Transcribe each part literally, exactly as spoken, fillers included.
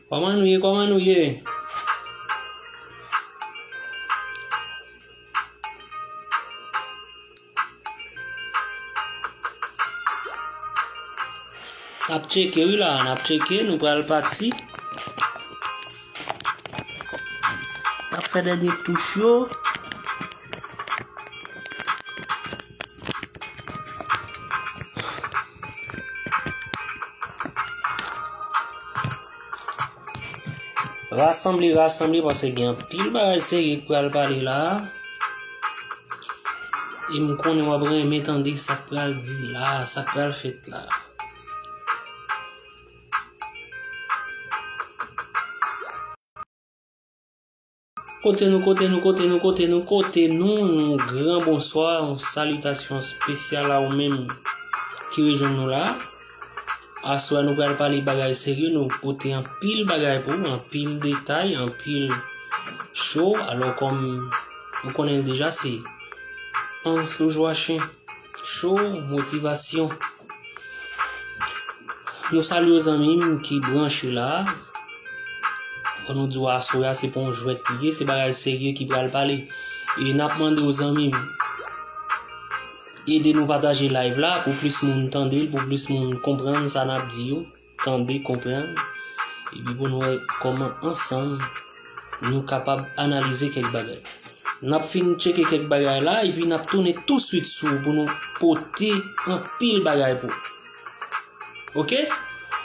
Kòman nou ye? Kòman nou ye? N ap tcheke wi la, n ap tcheke, nou pral pati. N ap fè dènye touch yo. Rasanble, rasanble, paske gen anpil bagay serye ki pral pale la. E m konnen w ap renmen tande sa k pral di la, sa k pral fèt la. Kote nou, kote nou, kote nou, kote nou, kote nou, yon gran bonswa, yon salitasyon espesyal a ou menm ki rejwenn nou la. Aswè a nou pral pale bagay serye, nou pote anpil bagay pou ou, anpil detay, anpil cho. Alò, kòm nou konnen l deja, se Anso Joachim Show, motivasyon. Nou salye zanmi m ki branche la. Fò nou di w aswè a se pa yon jwèt li ye, se bagay serye ki pral pale. E n ap mande w zanmi m, ede nou pataje live la pou plis moun tande l, pou plis moun konprann sa n ap di yo, tande, konprann. Epi pou nou wè kòman ansanm nou kapab analize kèk bagay. N ap fin tcheke kèk bagay la, epi n ap tounen touswit sou ou pou nou pote anpil bagay pou ou. Oke?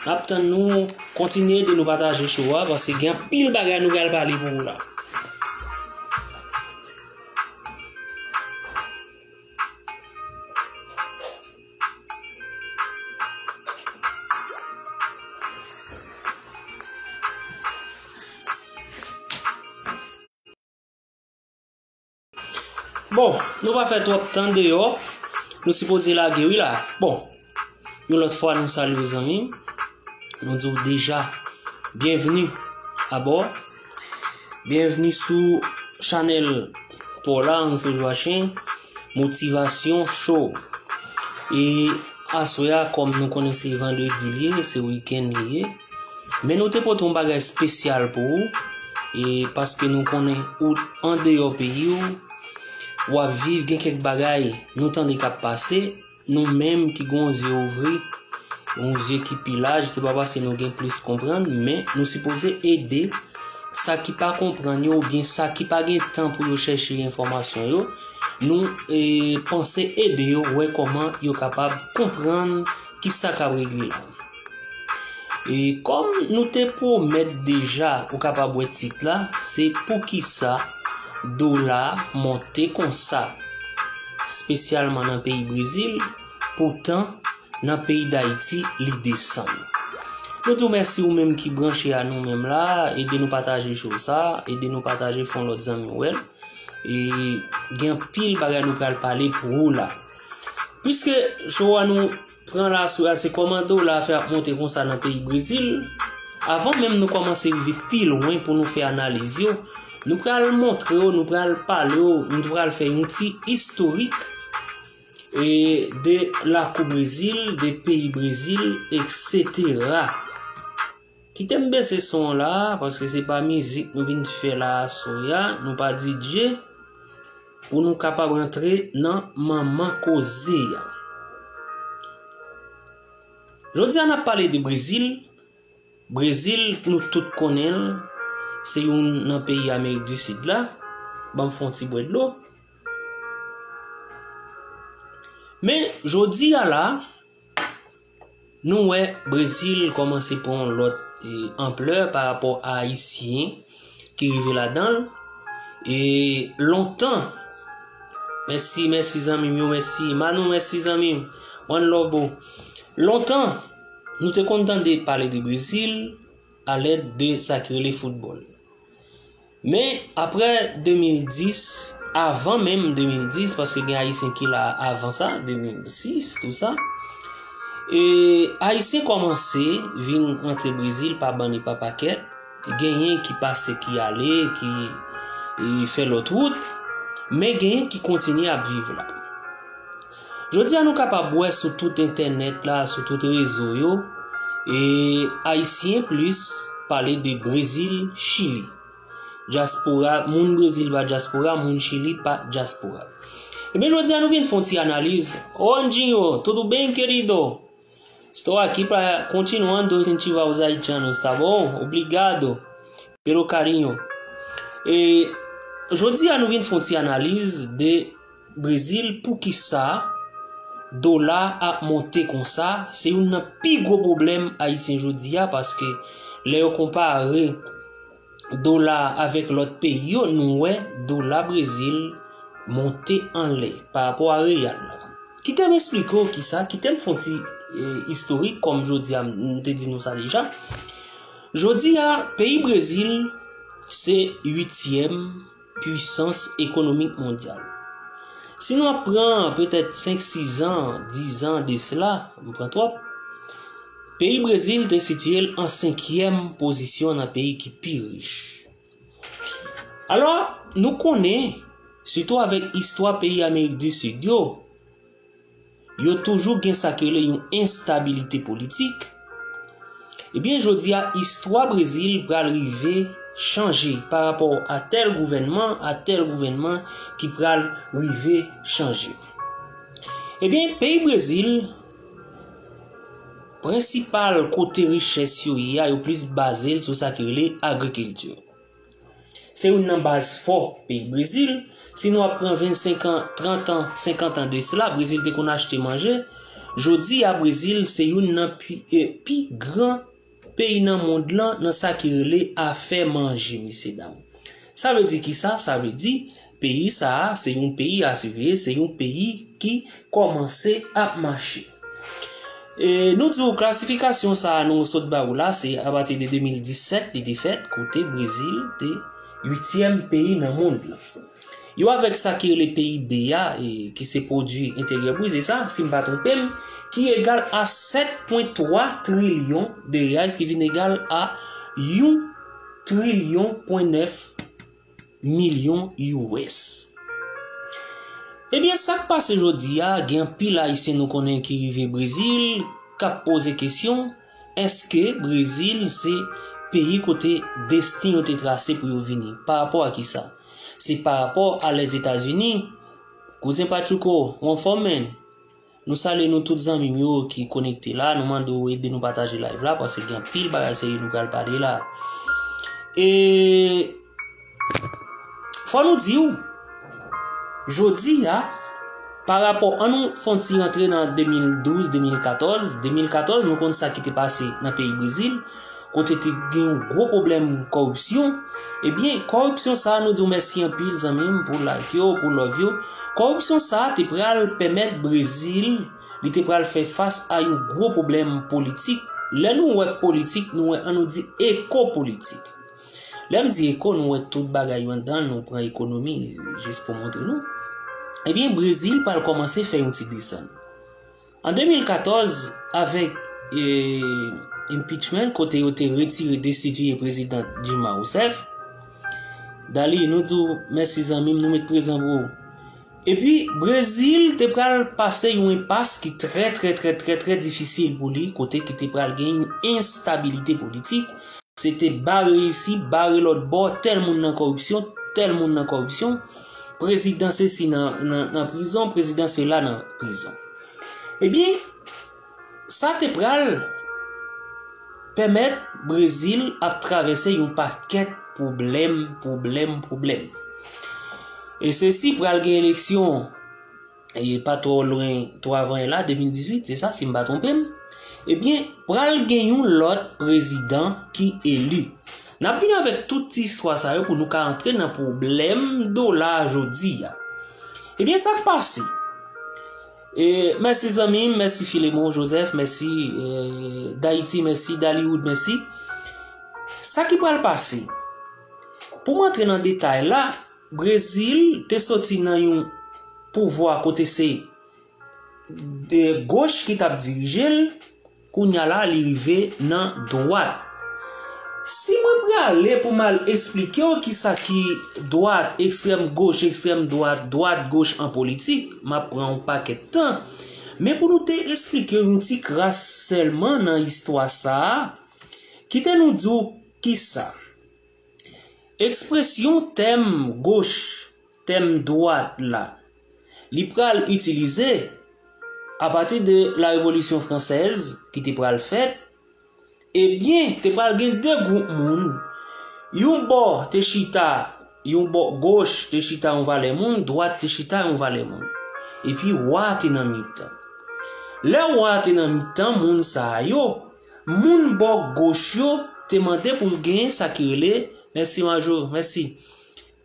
N ap tann nou, kontinye ede nou pataje show a, paske gen anpil bagay nou pral pale pou ou la. Bon, nou pa fè twòp tan deyò. Nou sipoze lage wi la. Bon, yon lòt fwa nou salye w zanmi. Nou di w deja byenvni abò. Byenvni sou chanèl pa w la, Anso Joachim, Motivasyon Show. E aswè a, kòm nou konnen se vandredi li ye, se wikenn li ye. Men nou te pote yon bagay espesyal pou ou, e paske nou konnen ou andeyò peyi w, w ap viv, gen kèk bagay nou tande k ap pase, nou menm ki gen yon zye ouvri, yon zye ki pi laj, se pa paske nou gen plis konprann, men nou sipoze ede sa ki pa konprann yo oubyen sa ki pa gen tan pou yo chèche enfòmasyon yo, nou, e, panse ede yo wè kòman yo kapab konprann kisa k ap regle la. E kòm nou te pwomèt deja, ou kapab wè tit la, se poukisa dola monte konsa, espesyalman nan peyi Brezil, poutan nan peyi Dayiti li desann. Nou di w mèsi ou menm ki branche a nou menm la, ede nou pataje show sa, ede nou pataje fè yon lòt zanmi wè l. E gen anpil bagay nou pral pale pou ou la. Piske show a nou pran la sou a se kòman dola fè ap monte konsa nan peyi Brezil. Avan menm nou kòmanse rive pi lwen pou nou fè analiz yo, nou pral montre w, nou pral pale w, nou pral fè yon ti istorik, e, de lakou Brezil, de peyi Brezil, etsetera. Kite m bese son an la, paske se pa mizik nou vin fè la aswè a, nou pa D J, pou nou kapab rantre nan manman koze a. Jodi a n ap pale de Brezil. Brezil, nou tout konnen l, se youn nan peyi Amerik di Sid la. Ban m fè yon ti bwè dlo. Men, jodi a la, nou wè Brezil kòmanse pran yon lòt, e, anplè pa rapò a Ayisyen ki rive ladan l. E lontan, mèsi, mèsi zanmi m yo, mèsi. Manou, mèsi zanmi m. One love, bro. Lontan, nou te konn tande pale de Brezil alèd de sa ki rele foutbòl. Men, apre de mil dis, avan menm de mil dis, paske gen Ayisyen ki la avan sa, de mil sis, tou sa, e Ayisyen kòmanse vin rantre Brezil pa bann e pa pakèt, genyen ki pase, ki ale, ki, e, fè lòt wout, men genyen ki kontinye ap viv la. Jodi a, nou kapab wè sou tout entènèt la, sou tout rezo yo, e Ayisyen plis pale de Brezil, Chili. Dyaspora, moun Brezil pa dyaspora, moun Chili pa dyaspora. Ebyen, jodi a nou vin fè yon ti analiz. Ô, Anjinho, tudo bem, querido? Estou aqui para continuando os incentivar os haitianos, tá bom? Obrigado pelo carinho. E jodi a nou vin fè yon ti analiz de Brezil, poukisa dola ap monte konsa. Se youn nan pi gwo pwoblèm ayisyen jodi a, paske lè yo konpare dola avèk lòt peyi yo, nou wè dola Brezil monte anlè pa rapò a reyal la. Kite m esplike w kisa, kite m fè yon ti, eh, istorik, kòm jodi a m te di nou sa deja. Jodi a, peyi Brezil se uityèm pwisans ekonomik mondyal. Si nou ap pran petèt senk, sis an, diz an de sela, m pran twòp, peyi Brezil te sitiye l an senkyèm pozisyon nan peyi ki pi rich. Alò, nou konnen, sitou avèk istwa peyi Amerik di Sid yo, yo toujou gen sa ki rele yon enstabilite politik. Ebyen, jodi a, istwa Brezil pral rive chanje pa rapò a tèl gouvènman, a tèl gouvènman ki pral rive chanje. Ebyen, peyi Brezil, prensipal kote richès yo ye a, yo plis baze l sou sa ki rele agrikilti. Se youn nan baz fò peyi Brezil. Si nou ap pran vennsenk an, trant an, senkant an de sela, Brezil te konn achte manje. Jodi a, Brezil se youn nan pi, eh, pi gran peyi nan mond lan nan sa ki rele afè manje, mesye dam. Sa vle di kisa? Sa vle di peyi sa a se yon peyi a siveye, se yon peyi ki kòmanse ap mache. E nou di w klasifikasyon sa a nou sot ba ou la, se apati de de mil disèt li te fèt, kote Brezil te uityèm peyi nan mond lan. Yo avèk sa ki rele P I B a, e, ki se pwodui enteryè brut, se sa, si m pa twonpe m, ki egal a sèt pwen twa trilyon de reais, ki vin egal a yon trilyon pwen nèf milyon U S. Ebyen, sa k pase jodi a, gen anpil Ayisyen nou konnen ki rive Brezil, k ap poze kesyon, èske Brezil se peyi kote desten yo te trase pou yo vini? Pa rapò a kisa? Se pa rapò a Lèzetazini. Kouzen Pachuco, ou anfòm, menn? Nou salye nou tout zanmi m yo ki konekte la. Nou mande w ede nou pataje live la, paske gen anpil bagay serye nou pral pale la. E fò nou di w, jodi a, pa rapò, an nou fè yon ti rantre nan de mil douz, de mil katòz. De mil katòz, nou konn sa ki te pase nan peyi Brezil, kote te gen yon gwo pwoblèm kòripsyon. Ebyen, kòripsyon sa a, nou di w mèsi anpil, zanmi m, pou like yo, pou love yo. Kòripsyon sa a te pral pèmèt Brezil, li te pral fè fas a yon gwo pwoblèm politik. Lè nou wè politik, nou wè, an nou di eko politik. Lè m di eko, nou wè tout bagay yo anndan l, nou pran ekonomi, jis pou montre nou. Ebyen, Brezil pral kòmanse fè yon ti desann. An de mil katòz, avèk, e, impeachment, kote yo te retire, destitiye prezidan Dilma Rousseff, Dali, nou di w mèsi, zanmi m, nou met prezan pou ou. Epi, Brezil te pral pase yon enpas ki trè, trè, trè, trè, trè difisil pou li, kote ki te pral gen yon enstabilite politik. Se te bare isi, bare lòt bò, tèl moun nan kòripsyon, tèl moun nan kòripsyon. Prezidan sesi nan, nan, nan prizon, prezidan sela nan prizon. Ebyen, sa te pral pèmèt Brezil ap travèse yon pakèt pwoblèm, pwoblèm, pwoblèm. E sesi pral gen eleksyon, e pa twò lwen, twò avan la, de mil dizuit, se sa, si m pa twonpe m. Ebyen, pral gen yon lòt prezidan ki eli. N ap vin avèk tout ti istwa sa yo pou nou ka antre nan pwoblèm dola a jodi a. Ebyen, sa k pase? E, mèsi zanmi m, mèsi Filemon Joseph, mèsi, e, Dayiti, mèsi Daliwood, mèsi. Sa ki pral pase? Pou m antre nan detay la, Brezil te soti nan yon pouvwa kote se de goch ki t ap dirije l, kounye a la li rive nan dwat. Si mwen prale pou m al esplike w kisa ki dwat, ekstrèm goch, ekstrèm dwat, dwat goch an politik, m ap pran yon pakèt tan. Men pou nou te esplike w yon ti kras sèlman nan istwa sa a, kite nou di w Kisa? Ekspresyon tèm goch, tèm dwat la, li pral itilize apati de la Revolisyon Fransèz ki te pral fèt, ebyen, te pral gen de gwoup moun. Yon bò te chita, yon bò goch te chita yon valè moun, dwat te chita yon valè moun. Epi wa te nan mitan. Lè wa te nan mitan moun sa yo, moun bò goch yo te mande pou l gen sa ki rele, mèsi Majo, mèsi,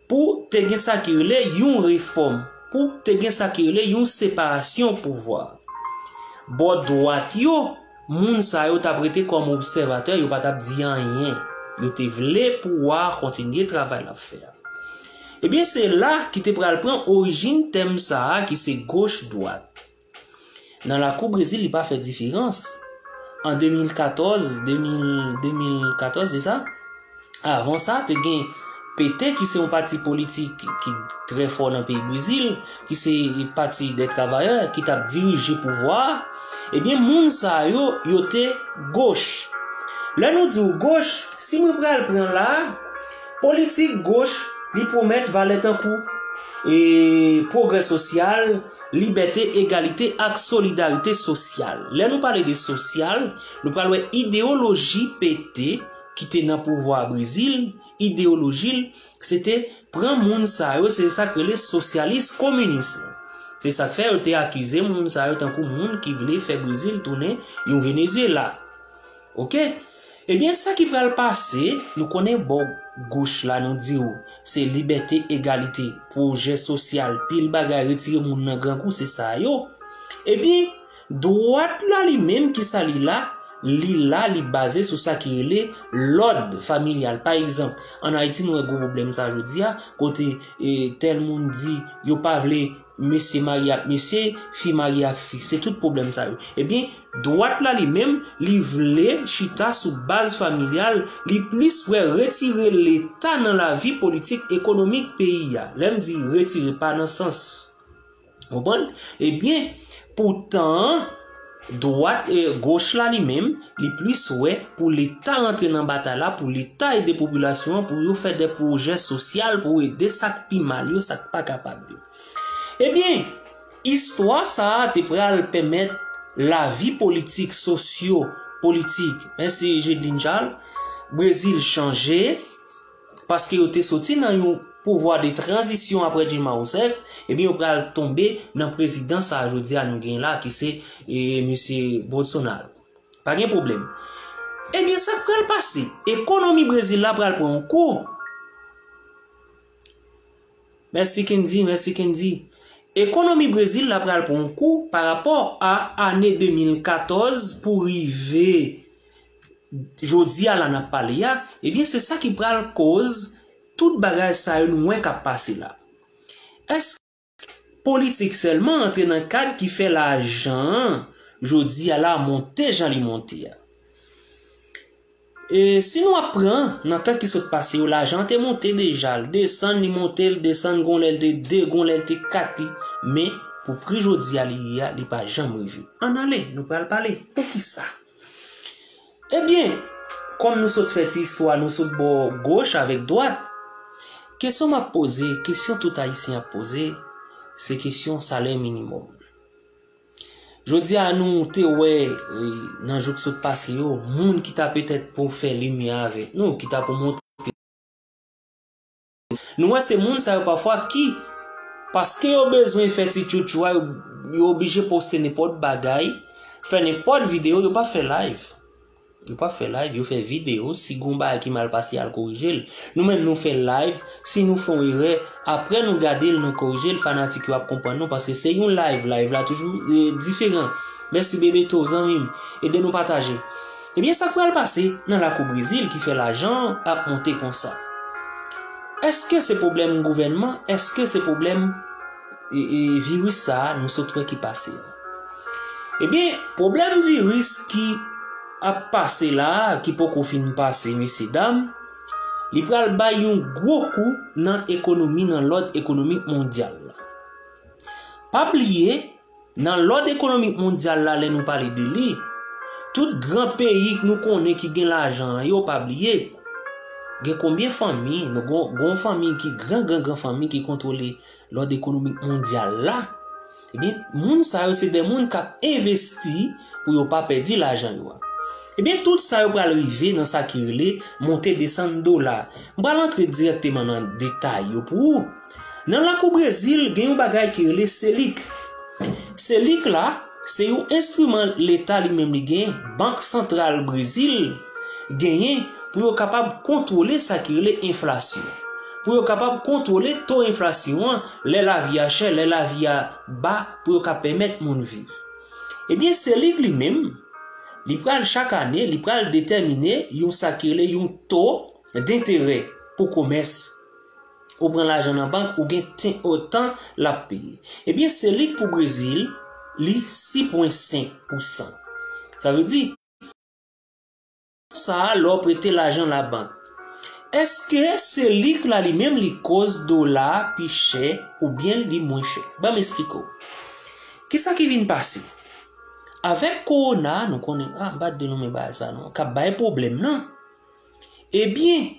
pou te gen sa ki rele yon refòm, pou te gen sa ki rele yon separasyon pouvwa. Bò dwat yo, moun sa yo t ap rete kòm obsèvatè, yo pa t ap di anyen. Yo te vle pou wa a kontinye travay l ap fè a. Ebyen, se la ki te pral pran orijin tèm sa a ki se goch dwat. Nan lakou Brezil, li pa fè diferans. An de mil katòz, de mil, de mil katòz, se sa? Avan sa, te gen P T ki se yon pati politik ki trè fò nan peyi Brezil, ki se pati dè travayè, ki t ap dirije pouvwa a. Ebyen, moun sa yo, yo te goch. Lè nou di w goch, si mwen pral pran la, politik goch, li pwomèt valè tankou, e, pwogrè sosyal, libète, egalite ak solidarite sosyal. Lè nou pale de sosyal, nou pral wè ideyoloji P T ki te nan pouvwa Brezil, ideyoloji l, se te pran moun sa yo, se sa k rele sosyalis kominis la. Se sa k fè yo te akize moun sa yo tankou moun ki vle fè Brezil tounen yon Venezyela. Oke? Ebyen, sa ki pral pase, nou konnen bò goch la, nou di w, se libète, egalite, pwojè sosyal, pil bagay, retire moun nan grangou, se sa yo. Ebyen, dwat la li menm, ki sa li la? Li la, li baze sou sa ki rele lòd familyal. Pa egzanp, ann Ayiti, nou wè gwo pwoblèm sa jodi a, kote, e, tèl moun di yo pa vle mesye marye ak mesye, fi marye ak fi. Se tout pwoblèm sa yo. Ebyen, dwat la li menm, li vle chita sou baz familyal, li plis wè retire Leta nan lavi politik ekonomik peyi a. Lè m di retire, pa nan sans, konprann? Ebyen, poutan, dwat, e, goch la li menm, li plis wè pou Leta rantre nan batay la, pou Leta ede popilasyon an, pou yo fè de pwojè sosyal, pou ede sa k pi mal yo, sa k pa kapab yo. Ebyen, istwa sa a te pral pèmèt lavi politik, sosyo, politik, mèsi Jedlin Charles, Brezil chanje, paske yo te soti nan yon pouvwa de tranzisyon apre Dilma Rousseff, ebyen, yo pral tonbe nan prezidan sa a jodi a nou gen la, ki se, e, mesye Bolsonaro. Pa gen pwoblèm. Ebyen, sa k pral pase? Ekonomi Brezil la pral pran yon kou. Mèsi Kendy, mèsi Kendy. Ekonomi Brezil la pral pran yon kou pa rapò a ane de mil katòz pou rive jodi a la n ap pale a. Ebyen, se sa ki pral koz tout bagay sa yo nou wè k ap pase la. Èske politik sèlman antre nan kad ki fè lajan an jodi a la monte jan li monte a? E si nou ap pran nan tan ki sot pase yo, lajan an te monte deja, l desann, li monte, l desann, gon lè l te de, gon lè l te kat, li, men pou pri jodi a li ye a, li pa janm rive. Ann ale, nou pral pale. Poukisa? Ebyen, kòm nou sot fè ti istwa, nou sot bò goch avèk dwat, kesyon m ap poze, kesyon tout Ayisyen ap poze, se kesyon salè minimòm. Jodi a nou te wè, e, nan jou k sot pase yo, moun ki ta petèt pou fè limyè avèk nou, ki ta pou montre. Nou wè se moun sa yo pafwa ki, paske yo bezwen fè ti tchoutchou a, yo, yo oblije poste nenpòt bagay, fè nenpòt videyo, yo pa fè live. Yo pa fè live, yo fè videyo. Si gon bagay ki mal pase, y al korije l. Nou menm, nou fè live. Si nou fè yon erè, apre nou gade l, nou korije l, fanatik yo ap konprann nou, paske se yon live. Live la toujou, e, diferan. Mèsi Bebeto, zanmi m. Ede nou pataje. Ebyen, sa k pral pase nan lakou Brezil ki fè lajan an ap monte konsa? Èske se pwoblèm gouvènman? Èske se pwoblèm e, e, viris sa a nou sot wè ki pase a? Ebyen, pwoblèm viris ki ap pase la a, ki poko fin pase, mesye dam, li pral bay yon gwo kou nan ekonomi, nan lòd ekonomik mondyal la. Pa bliye, nan lòd ekonomik mondyal la, lè nou pale de li, tout gran peyi k nou konnen ki gen lajan an yo, pa bliye, Gen konbyen fanmi, nou gon, gon fanmi ki gran, gran, gran fanmi ki kontwole lòd ekonomik mondyal la? Ebyen, moun sa yo se de moun k ap envesti pou yo pa pèdi lajan yo a. Ebyen, tout sa yo pral rive nan sa ki rele monte desann dola. M pral antre dirèkteman nan detay yo pou ou. Nan lakou Brezil, gen yon bagay ki rele Selic. Selic la, se yon enstriman leta li menm li gen, Bank Santral Brezil genyen pou yo kapab kontwole sa ki rele enflasyon. Pou yo kapab kontwole to enflasyon an, lè lavi a chè, lè lavi a ba, pou yo ka pèmèt moun viv. Ebyen, Selic li menm, li pral chak ane, li pral detèmine yon sa ki rele yon to denterè pou komès. Ou pran lajan nan bank, ou gen ten, o, tan l ap peye. Ebyen, Selic pou Brezil, li sis pwen senk pousan. Sa vle di, sa a, lè w prete lajan labank, èske Selic la li menm li koz dola a pi chè oubyen li mwen chè? Ban m esplike w. Kisa ki vin pase? Avèk kowona, nou konnen, a, m pa t dwe nonmen bagay sa non, k ap bay pwoblèm nan. Ebyen,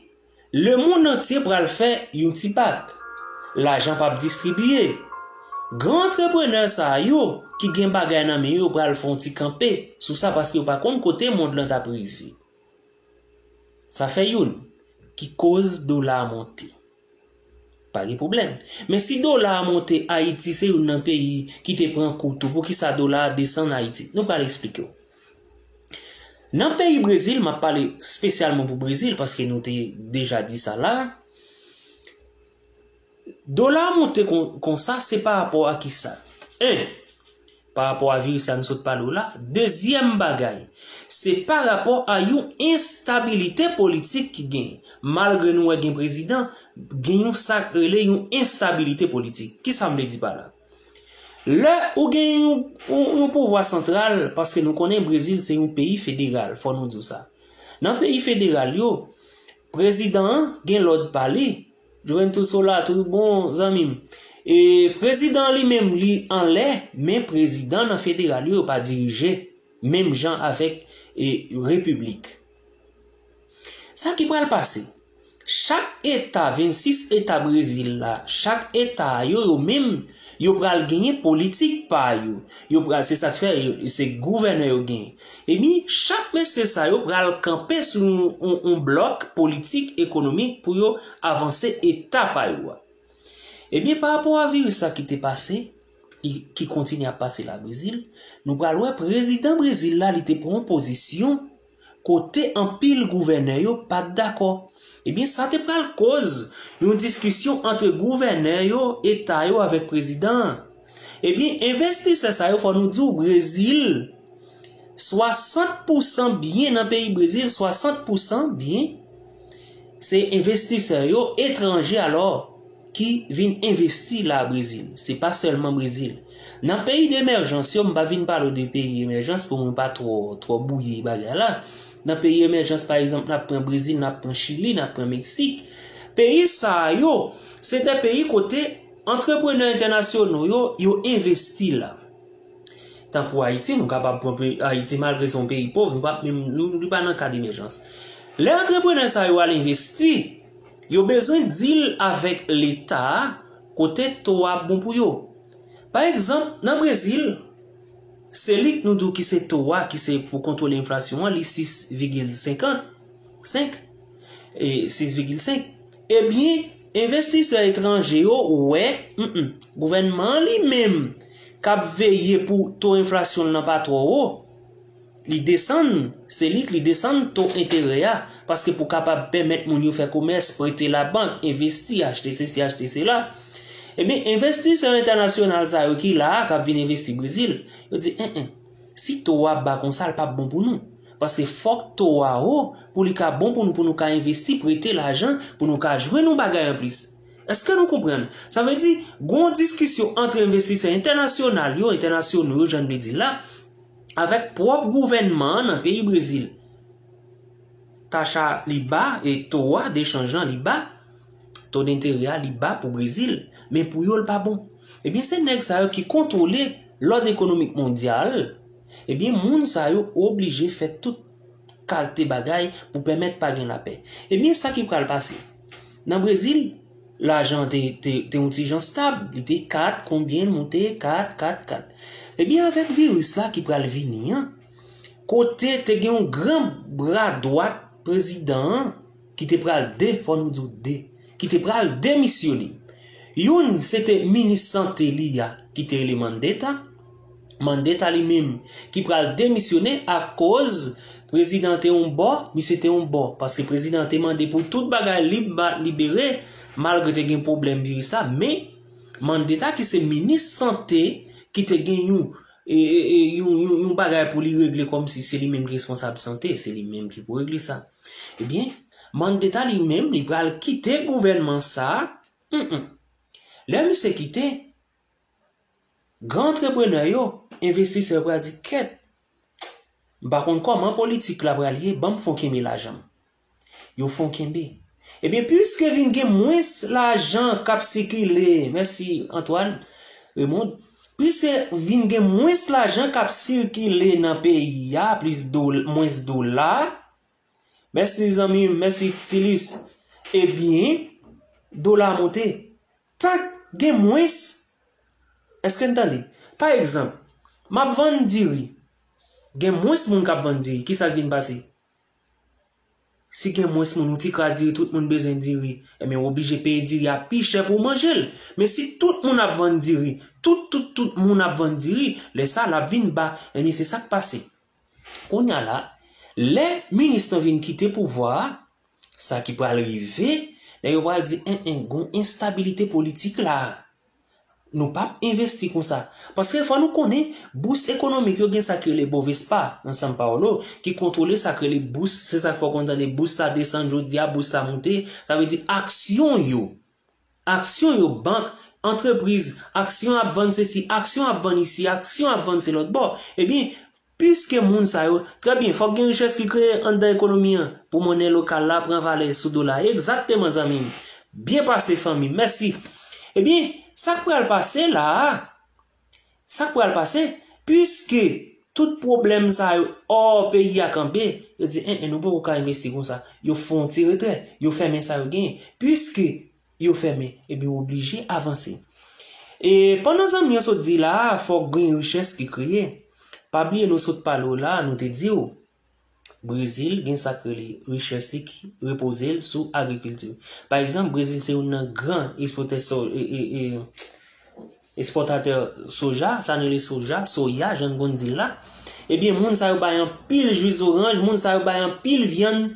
lemonn antye pral fè yon ti pak. Lajan p ap distribiye. Gran antreprenè sa yo ki gen bagay nan men yo pral fè yon ti kanpe sou sa, paske yo pa konn kote mond lan t ap rive. Sa fè youn ki koz dola a monte. Pa gen pwoblèm. Men si dola a monte, Ayiti se youn nan peyi ki te pran kou tou. Poukisa dola a desann Ayiti? Nou pral eksplike w. Nan peyi Brezil, m ap pale espesyalman pou Brezil, paske nou te deja di sa la. Dola a monte kon, konsa, se pa rapò a kisa? En, pa rapò a viris la nou sot pale w la. Dezyèm bagay, se pa rapò a yon enstabilite politik ki genyen. Malgre nou wè gen prezidan, gen yon sa k rele yon enstabilite politik. Kisa m vle di pa la? Lè ou gen yon, yon, yon pouvwa santral, paske nou konnen Brezil se yon peyi federal, fò nou di w sa. Nan peyi federal yo, prezidan an gen lòd pa li. Juventus, ou la, tout bon, zanmi m. E prezidan an li menm, li anlè, men prezidan nan federal yo, yo pa dirije menm jan avèk, e, repiblik. Sa ki pral pase? Chak eta, vennsis eta Brezil la, chak eta a yo, yo menm, yo pral genyen politik pa yo. Yo pral, se sa k fè, yo, se gouvènè yo genyen. Ebyen, chak mesye sa yo pral kanpe sou yon, yon, yon blòk politik, ekonomik pou yo avanse eta pa yo a. Ebyen, pa rapò a viris sa ki te pase, ki, ki kontinye ap pase la Brezil, nou pral wè prezidan Brezil la, li te pran yon pozisyon kote anpil gouvènè yo pa t dakò. Ebyen, sa te pral koz yon diskisyon ant gouvènè yo, eta yo avèk prezidan an. Ebyen, envestisè sa yo, fò nou di w, Brezil, swasant pousan byen nan peyi Brezil, swasant pousan byen, se envestisè yo etranje alò ki vin envesti la Brezil. Se pa sèlman Brezil. Nan peyi demèjans yo, m pa vin pale w de peyi emèjans pou mwen pa twò, twò bouyi bagay la. Nan peyi emèjans, pa egzanp, n ap pran Brezil, n ap pran Chili, n ap pran Meksik. Peyi sa a yo, se de peyi kote antreprenè entènasyonal yo, yo envesti la. Tankou Ayiti, nou kapab pran pe-, Ayiti, malgre se yon peyi pòv, nou pa menm, nou, li pa nan kad emèjans. Lè antreprenè sa yo al envesti, yo bezwen deal avèk Leta a, kote to a bon pou yo. Pa egzanp, nan Brezil, Selic nou di w ki se to a, ki se pou kontwole enflasyon an, li sis vigil senkant, senk, e sis vigil senk. Ebyen, envestisè etranje yo wè, mm, gouvènman an li menm k ap veye pou to enflasyon l nan pa twò wo, li desann, Selic, li desann to enterè a, paske pou kapab pèmèt moun yo fè komès, prete labank, envesti, achte sesi, achte sela. Ebyen, envestisè entènasyonal sa yo ki la a, k ap vin envesti Brezil, yo di, en, en, si to a ba konsa, l p ap bon pou nou. Paske fòk to a wo pou li ka bon pou nou, pou nou ka envesti, prete lajan, pou nou ka jwenn yon bagay anplis. Èske nou konprann? Sa vle di, gon diskisyon ant envestisè entènasyonal yo, entènasyonal yo, jan n vle di la, avèk pwòp gouvènman an nan peyi Brezil. Tach a li ba, e to a dechanj lan li ba, to denterè a li ba pou Brezil, men pou yo l pa bon. Ebyen, se nèg sa yo ki kontwole lòd ekonomik mondyal. Ebyen, moun sa yo oblije fè tout kalte bagay pou pèmèt pa gen lapè. Ebyen, sa ki pral pase? Nan Brezil, lajan te, te, te yon ti jan stab, li te kat, konbyen l monte, kat, kat, kat. Ebyen, avèk viris la ki pral vini an, kote te gen yon gran bra dwat prezidan an, ki te pral de, fò nou di w de, ki te pral demisyone. Youn, se te minis sante li a, ki te rele Mandetta. Mandetta li menm, ki pral demisyone akoz prezidan te yon bò, misye te yon bò. Paske prezidan te mande pou tout bagay lib, ba, libere, malgre te gen pwoblèm viris la. Men, Mandetta ki se minis sante, ki te gen yon, e, e, e, yon, yon, yon bagay pou li regle kòmsi se li menm ki responsab sante, se li menm ki pou regle sa. Ebyen, Mandetta li menm, li pral kite gouvènman sa a. Mm, mm. Lè misye kite, gran antreprenè yo, envestisè yo pral di, kèt, m pa konn kòman politik la pral ye, ban m fon kenbe lajan m. Yo fon kenbe. Ebyen, piske vin gen mwens lajan k ap sikile, mèsi Antoine Raymond, piske vin gen mwens lajan k ap sikile nan peyi a, plis do, mwens dola, mèsi zanmi m, mèsi Tilis, ebyen, dola a monte. Tank gen mwens, èske n tande? Pa egzanp, m ap vann diri, gen mwens moun k ap vann diri, kisa k vin pase? Si gen mwens moun, yon ti kras diri, tout moun bezwen diri, ebyen, w oblije peye diri a pi chè pou w manje l. Men si tout moun ap vann diri, tout, tout, tout moun ap vann diri, lè sa a, l ap vin ba. Ebyen, se sa k pase. Kounye a la, lè minis lan vin kite pouvwa a, sa ki pral rive, nèg yo pral di, en, en, gon enstabilite politik la. Nou p ap envesti konsa. Paske fò nou konnen, bous ekonomik yo gen sa k rele Bovespa, nan São Paulo, ki kontwole sa k rele bous, se sa k fè w konn tande bous la desann jodi a, bous la monte, sa vle di aksyon yo. Aksyon yo, bank, antrepriz, aksyon ap vann sesi, aksyon ap vann isi, aksyon ap vann se lòt bò. Ebyen, piske moun sa yo, trè byen, fòk gen richès ki kreye anndan ekonomi an pou monnen lokal la pran valè sou dola. Egzakteman, zanmi m. Byen pase, fanmi m. Mèsi. Ebyen, sa k pral pase la a, sa k pral pase, piske tout pwoblèm sa yo ò peyi a kanpe, yo di, en, en, nou poko ka envesti konsa. Yo fè yon ti retrè, yo fèmen sa yo genyen. Piske yo fèmen, ebyen, w oblije avanse. E pandan zanmi an sot di la a, fòk gen richès ki kreye. Pa bliye nou sot pale w la a, nou te di w, Brezil gen sa k rele richès li ki repoze l sou agrikilti. Pa egzanp, Brezil se youn nan gran ekspòtè so-, e, e, e, ekspòtatè soja, sa n rele soja, soya, jan n konn di l la. Ebyen, moun sa yo bay anpil jwi zoranj, moun sa yo bay anpil vyann,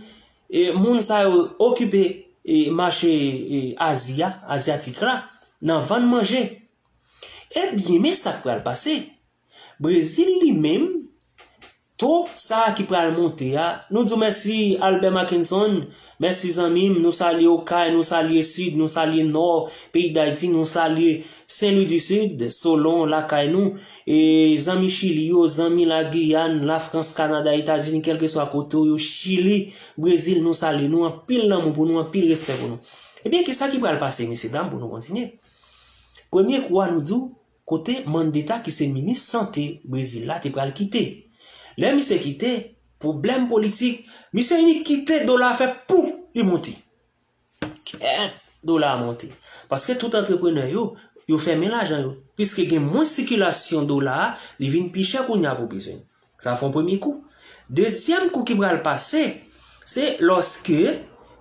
e moun sa yo okipe, e, mache, e, Azi a, azyatik la, nan vann manje. Ebyen, men sa k pral pase. Brezil li menm, to sa a ki pral monte a, nou di w mèsi Albert Mackenson, mèsi zanmi m, nou salye Okay, nou salye Sid, nou salye Nò, peyi Dayiti, nou salye Sen Lwi di Sid, Solon, lakay nou, e zanmi Chili yo, zanmi Lagiyàn, Lafrans, Kanada, Etazini, kèlkeswa kote w yo, Chili, Brezil, nou salye nou, anpil lanmou pou nou, anpil respè pou nou. Ebyen, kisa ki pral pase, mesye dam, pou nou kontinye? Premye kou a, nou di w, kote Mandetta ki se minis sante Brezil la te pral kite. Lè misye kite, pwoblèm politik, misye inik kite dola fè pou li monte. Kèt, dola a monte. Paske tout antreprenè yo, yo fèmen lajan yo. Piske gen mwens sikilasyon dola a, li vin pi chè kounye a pou biznis. Sa fè yon premye kou. Dezyèm kou ki pral pase, se lòske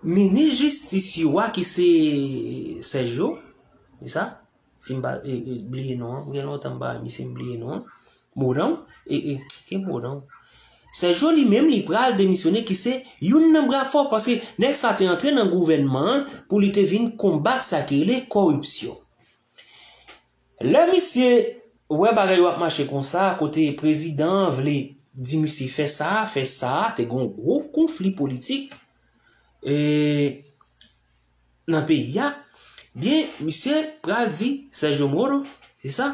minis jistis yo a ki se Sergio, se sa? Si m pa, e, e, bliye non an, gen lontan m pa wè misye, m bliye non an. Moran, e, e, ki Moran? Sergio li menm li pral demisyone ki se youn nan bra fò paske nèg sa te antre nan gouvènman an pou li te vin konbat sa ki rele kòripsyon. Lè misye wè bagay yo ap mache konsa, kote prezidan an vle di misye fè sa, fè sa, te gen yon gwo konfli politik, e, nan peyi a, byen, misye pral di, Sergio Moro, se sa?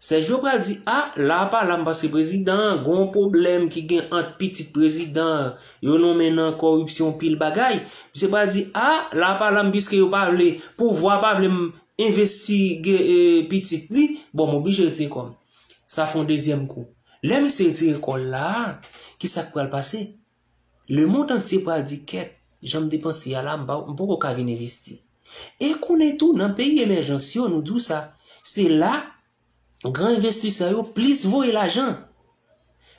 Sergio pral di, a, la pa la m paske prezidan an, gon pwoblèm ki gen ant pitit prezidan an, yo nonmen nan kòripsyon pil bagay. Misye pral di, a, la pa la m piske yo pa vle, pouvwa pa vle m envestige, e, pitit li, bon, m oblije retire kò m. Sa fè yon dezyèm kou. Lè misye retire kò l la a, ki sa k pral pase? Lemonn antye pral di, kèt, jan m te panse a la, m pa, m poko ka vin envesti. E konnen tou, nan peyi emèjans yo, nou di w sa, se la gran envestisè yo plis voye lajan.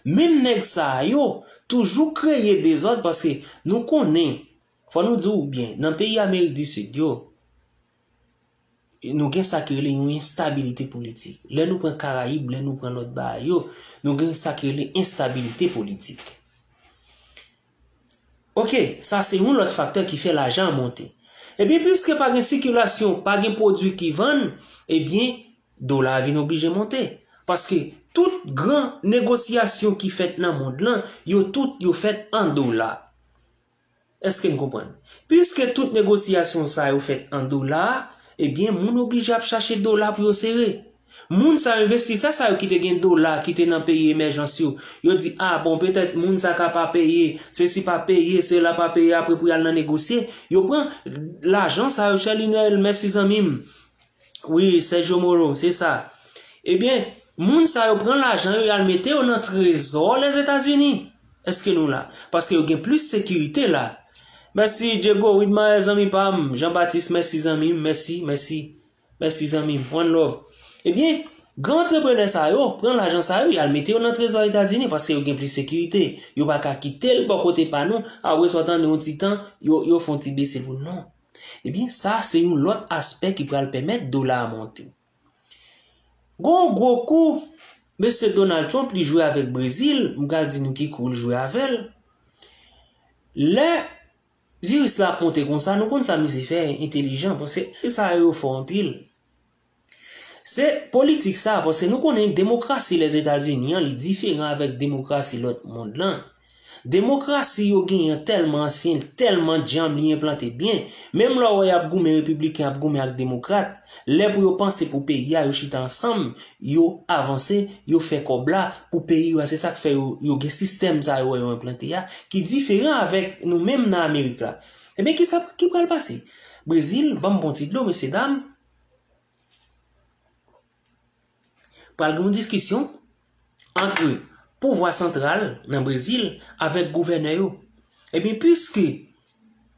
Menm nèg sa yo toujou kreye dezòd paske nou konnen, fò nou di w byen, nan peyi Amerik di Sid yo, nou gen sa ki rele yon enstabilite politik. Lè nou pran Karayib, lè nou pran lòt bagay yo, nou gen sa ki rele enstabilite politik. Oke, sa se yon lòt faktè ki fè lajan an monte. Ebyen, piske pa gen sikilasyon, pa gen pwodui ki vann, ebyen, dola a vin oblije monte. Paske tout gran negosyasyon ki fèt nan mond lan, yo tout yo fèt an dola. Èske n konprann? Piske tout negosyasyon sa yo fèt an dola, ebyen, moun oblije ap chache dola pou yo sere. Moun sa yo, envestisè sa yo ki te gen dola, ki te nan peyi emèjans yo, yo di, a, bon, petèt moun sa ka pa peye, sesi pa peye, sela pa peye, apre pou y al nan negosye, yo pran lajan sa yo, Sherlinel, mèsi zanmi m. Wi, Sergio Moro, se sa. Ebyen, moun sa yo pran lajan yo, y al mete yo nan trezò Lèzetazini. Èske nou la? Paske yo gen plis sekirite la. Mèsi, Diego Widmae, zanmi pa m. Jean Baptiste, mèsi, zanmi m. Mèsi, mèsi. Mèsi, zanmi m. One love. Ebyen, gran antreprenè sa yo, pran lajan sa yo, y al mete yo nan trezò Etazini paske yo gen plis sekirite. Yo pa ka kite l bò kote pa nou, apre sa w tande yon ti tan, yo, yo fè yon ti bese pou nou. Ebyen, sa se yon lòt aspè ki pral pèmèt dola a monte. Gon gwo kou, mesye Donald Trump, li jwe avèk Brezil, m pral di nou ki kou l jwe avè l. Lè viris la ap monte konsa, nou konn sa misye fè, entelijan, paske nèg sa yo fò anpil. Se politik sa, paske nou konnen demokrasi Lèzetazini an, li diferan avèk demokrasi lòt mond lan. Demokrasi yo genyen an tèlman ansyen, tèlman djanm, li enplante byen. Menm lè w wè y ap goumen, repibliken ap goumen ak demokrat, lè pou yo panse pou peyi a, yo chita ansanm, yo avanse, yo fè kòb la pou peyi yo a. Se sa k fè yo, yo gen sistèm sa yo wè yo enplante a, ki diferan avèk nou menm nan Amerik la. Ebyen, kisa ki pral pase? Brezil, ban m bon ti dlo, mesye dam. Pral gen yon diskisyon ant pouvwa santral nan Brezil avèk gouvènè yo. Ebyen, piske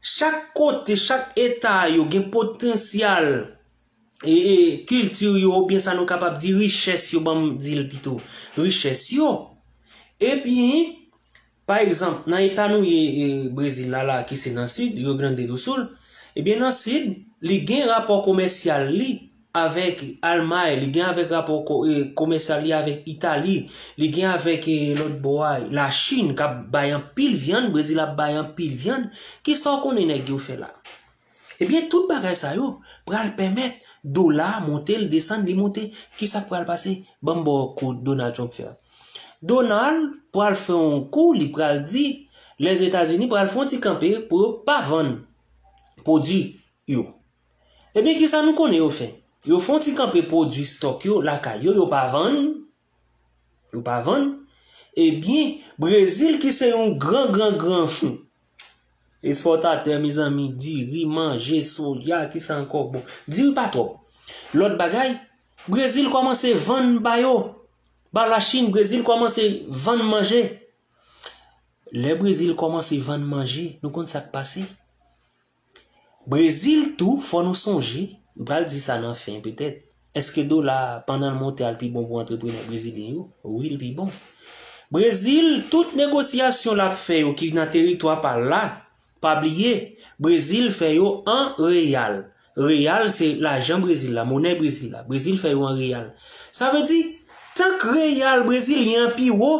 chak kote, chak eta yo gen potansyèl e, e kilti yo, oubyen sa nou kapab di richès yo, ban m di l pito, richès yo, ebyen, pa egzanp, nan eta nou ye, e, Brezil la, la, ki se nan sid, Rio Grande do Sul, ebyen, nan sid, li gen rapò komèsyal li avèk Almay, li gen avèk rapò ko-, e, komèsyal li avèk Itali, li gen avèk, e, lòt bò a, Lachin, k ap bay anpil vyann, Brezil ap bay anpil vyann. Kisa w konnen nèg yo fè la? Ebyen, tout bagay sa yo pral pèmèt dola a monte, l desann, li monte. Kisa k pral pase? Ban m ba w kou Donald Trump fè a. Donald pral fè yon kou, li pral di, Lèzetazini pral fè yon ti kanpe pou yo pa vann pwodui yo. Ebyen, kisa nou konnen yo fè? Yo fè yon ti kanpe pwodui stòk yo lakay yo, yo pa vann. Yo pa vann. Ebyen, Brezil ki se yon gran, gran, gran ekspòtatè, mezanmi, diri, manje, soya, kisa ankò? Bon, diri pa twòp. Lòt bagay, Brezil kòmanse vann ba yo. Ba Lachin, Brezil kòmanse vann manje. Lè Brezil kòmanse vann manje, nou konn sa k pase? Brezil tou, fò nou sonje, m pral di sa nan fen petèt, èske dola a, pandan l monte a, l pi bon pou antreprenè brezilyen yo? Wi, l pi bon. Brezil, tout negosyasyon l ap fè yo ki nan teritwa pa l la, pa bliye, Brezil fè yo an reyal. Reyal se lajan Brezil la, monè Brezil la. Brezil fè yo an reyal. Sa vle di, tank reyal brezilyen an pi wo,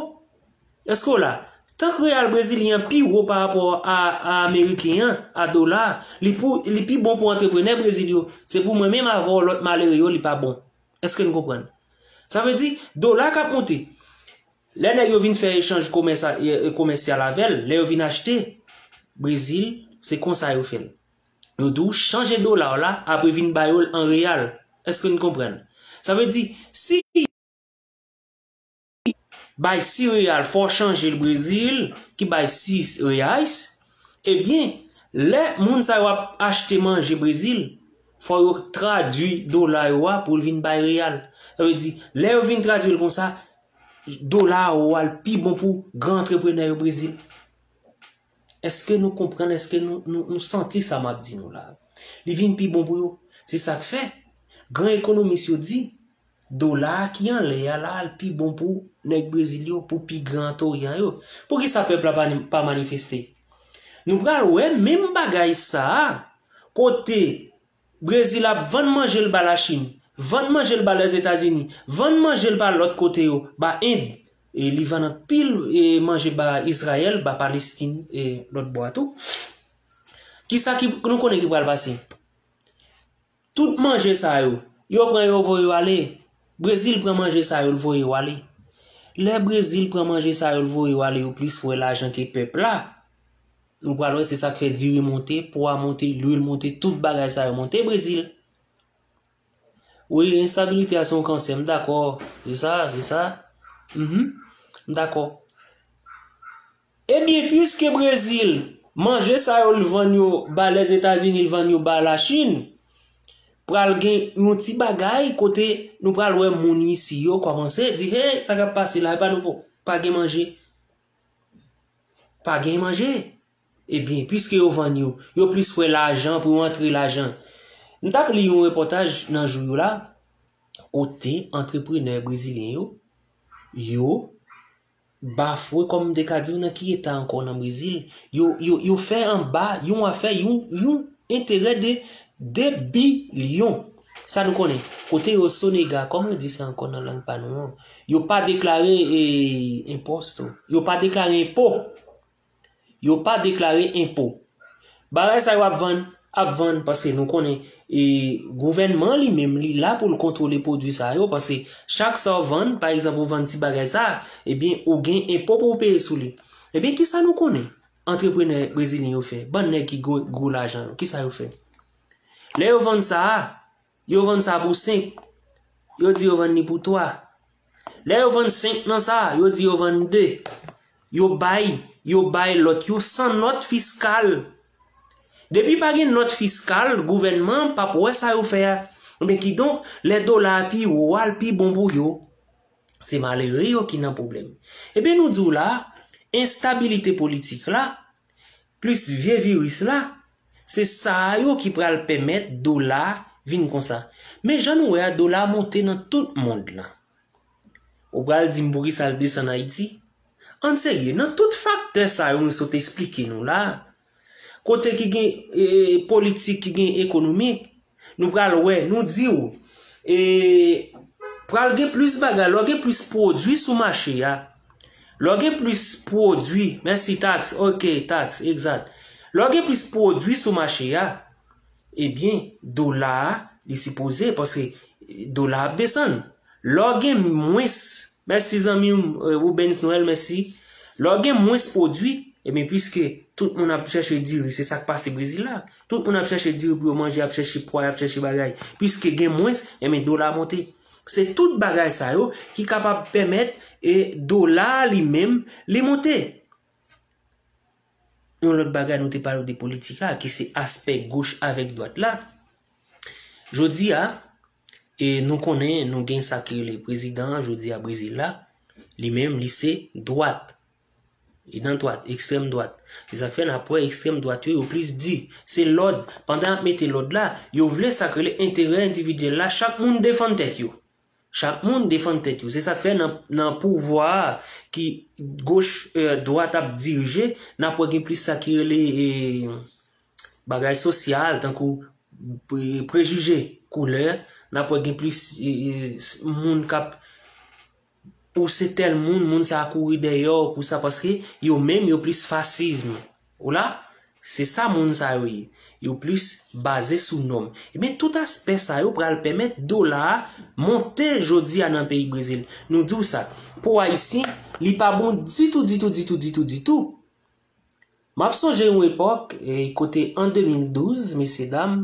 èske w la? Tank reyal brezilyen an pi wo pa rapò a, a ameriken an, a dola a, li pou, li pi bon pou antreprenè Brezil yo. Se pou mwen menm avè w, lòt malere yo, li pa bon. Èske n konprann? Sa vle di, dola k ap monte. Lè nèg yo vin fè echanj komèsa-, e, e, komèsyal avè l, lè yo vin achte, Brezil, se konsa yo fè l. Yo di w chanje dola w la, apre vin ba yo l an reyal. Èske n konprann? Sa vle di, si bay sis reyal, fò w chanje l Brezil, ki bay sis reais. Ebyen, lè moun sa yo ap achte manje Brezil, fò yo tradui dola yo a pou l vin bay reyal. Sa vle di, lè yo vin tradui l konsa, dola a ou a l pi bon pou gran antreprenè yo Brezil. Èske nou konprann? Èske nou, nou, nou santi sa m ap di nou la? Li vin pi bon pou yo. Se sa k fè gran ekonomis yo di, dola a ki anlè a la, l pi bon pou nèg Brezil yo, pou pi gran Toryan yo. Poukisa pèp la pa, pa manifeste? Nou pral wè menm bagay sa a, kote Brezil ap vann manje l ba Lachin, vann manje l ba Lèzetazini, vann manje l ba lòt kote yo, ba End, e li vann anpil e manje ba Izrayèl, ba Palestin, e lòt bò a tou. Kisa ki nou konnen ki pral pase? Tout manje sa yo, yo pran yo voye yo ale. Brezil pran manje sa yo, l voye yo ale. Lè Brezil pran manje sa yo, l voye yo ale, yo plis wè lajan ke pèp la. Nou pral wè se sa k fè diri monte, pwa monte, lwil monte, tout bagay sa yo monte Brezil. Wi, enstabilite a se yon kansè, m dakò. Se sa, se sa. Mhm. M dakò. Ebyen, piske Brezil, manje sa yo l vann yo ba Lèzetazini, l vann yo ba Lachin, pral gen yon ti bagay kote nou pral wè moun isi yo kòmanse di, hey, sa k ap pase la, e pa nou pa gen manje. Pa gen manje. Ebyen, piske yo vann yo, yo plis wè lajan pou yo antre lajan. M t ap li yon repòtaj nan jou yo la, kote antreprenè brezilyen yo, yo bafwe, kòm m te ka di w, nan ki eta ankò nan Brezil, yo, yo, yo fè anba yon afè, yon, yon enterè de de bilyon. Sa nou konnen, kote yo sonega, kòm yo di sa ankò nan lang pa nou an, yo pa deklare e, enpòsto, yo pa deklare enpo. Yo pa deklare enpo. Bagay sa yo ap vann, ap vann, paske nou konnen, e, gouvènman li menm, li la pou l kontwole pwodui sa yo, paske chak sa w vann, pa egzanp, ou vann ti bagay sa, ebyen, ou gen enpo pou w peye sou li. Ebyen, kisa nou konnen antreprenè brezilyen yo fè? Bann nèg ki gwo, gwo lajan yo, kisa yo fè? Lè yo vann sa a, yo vann sa pou senk. Yo di yo vann li pou twa. Lè yo vann senk nan sa, yo di yo vann de. Yo bay, yo bay lòt yo san nòt fiskal. Depi pa gen nòt fiskal, gouvènman p ap wè sa yo fè a. Men kidonk, lè dola a pi wo a, l pi bon pou yo. Se malere yo ki nan pwoblèm. Ebyen, nou di w la, enstabilite politik la, plis vye viris la, se sa a yo ki pral pèmèt dola vin konsa. Men jan nou wè a, dola monte nan tout mond lan. Ou pral di m poukisa l desann Ayiti? Ann serye, nan tout faktè sa yo nou sot esplike nou la, kote ki gen, e, politik, ki gen ekonomik, nou pral wè, nou di w, e, pral gen plis bagay, lè w gen plis pwodui sou mache a, lè w gen plis pwodui, mèsi, taks, oke, taks, egzat. Lè w gen plis pwodui sou mache a, ebyen, dola a, li sipoze, paske dola ap desann. Lè w gen mwens, mèsi zanmi m, e, Rubens Noël, mèsi. Lè w gen mwens pwodui, ebyen, piske tout moun ap chèche diri, se sa k pase Brezil la. Tout moun ap chèche diri pou yo manje, ap chèche pwa, ap chèche bagay. Piske gen mwens, ebyen, dola monte. Se tout bagay sa yo ki kapab pèmèt, e, dola a li menm, li monte. Yon lòt bagay, nou te pale w de politik la, ki se aspè goch avèk dwat la. Jodi a, e nou konnen, nou gen sa ki rele prezidan an, jodi a Brezil la, li menm, li se dwat. Li nan dwat, ekstrèm dwat. Se sa k fè n ap wè ekstrèm dwat yo, yo plis di. Se lòd. Pandan y ap mete lòd la, yo vle sa k rele enterè endividyèl la, chak moun defann tèt yo. Chak moun defann tèt yo. Se sa k fè nan, nan pouvwa a ki goch, e, dwat ap dirije, n ap wè gen plis sa ki rele, e, bagay sosyal, tankou pre-, prejije koulè, n ap wè gen plis, e, e, s-, moun k ap ou se tèl moun, moun sa a kouri dèyè w pou sa, paske yo menm, yo plis fasism. Ou la? Se sa moun sa yo ye. Yo plis baze sou nòm. Ebyen, tout aspè sa yo pral pèmèt dola a monte jodi a nan peyi Brezil. Nou di w sa. Pou Ayisyen, li pa bon ditou, ditou, ditou, ditou, ditou. M ap sonje yon epòk, e, kote an de mil douz, mesye dam,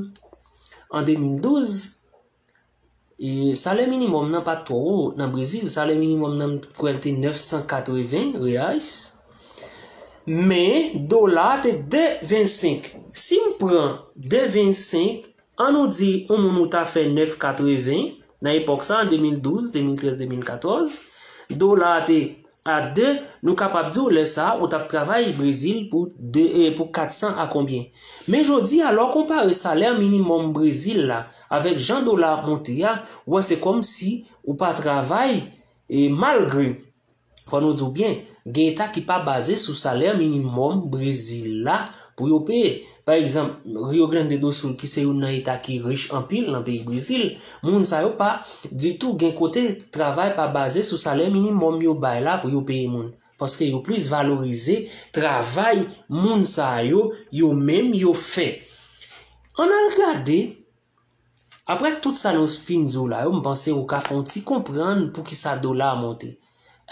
an de mil douz, e, salè minimòm nan pa t twò wo nan Brezil. Salè minimòm nan, m kwè l te nèf san katreven reais. Men, dola a te de vennsenk. Si m pran de vennsenk, an nou di, yon moun ou ta fè nèf katreven, nan epòk sa, an de mil douz, de mil trèz, de mil katòz, dola a te a de, nou kapab di w lè sa a, ou t ap travay Brezil pou de, e, pou kat san a konbyen. Men jodi a, lè w konpare salè minimòm Brezil la avèk jan dola ap monte a, ou wè se kòmsi ou pa travay, e malgre, fò nou di w byen, gen eta ki pa baze sou salè minimòm Brezil la pou yo peye. Pa egzanp, Rio Grande do Sul, ki se youn nan eta ki rich anpil nan peyi Brezil, moun sa yo pa ditou gen kote travay pa baze sou salè minimòm yo bay la pou yo peye moun. Paske yo plis valorize travay moun sa yo, yo menm yo fè. Ann al gade, apre tout sa nou fin di w la yo, m panse ou ka fè yon ti konprann poukisa dola a monte.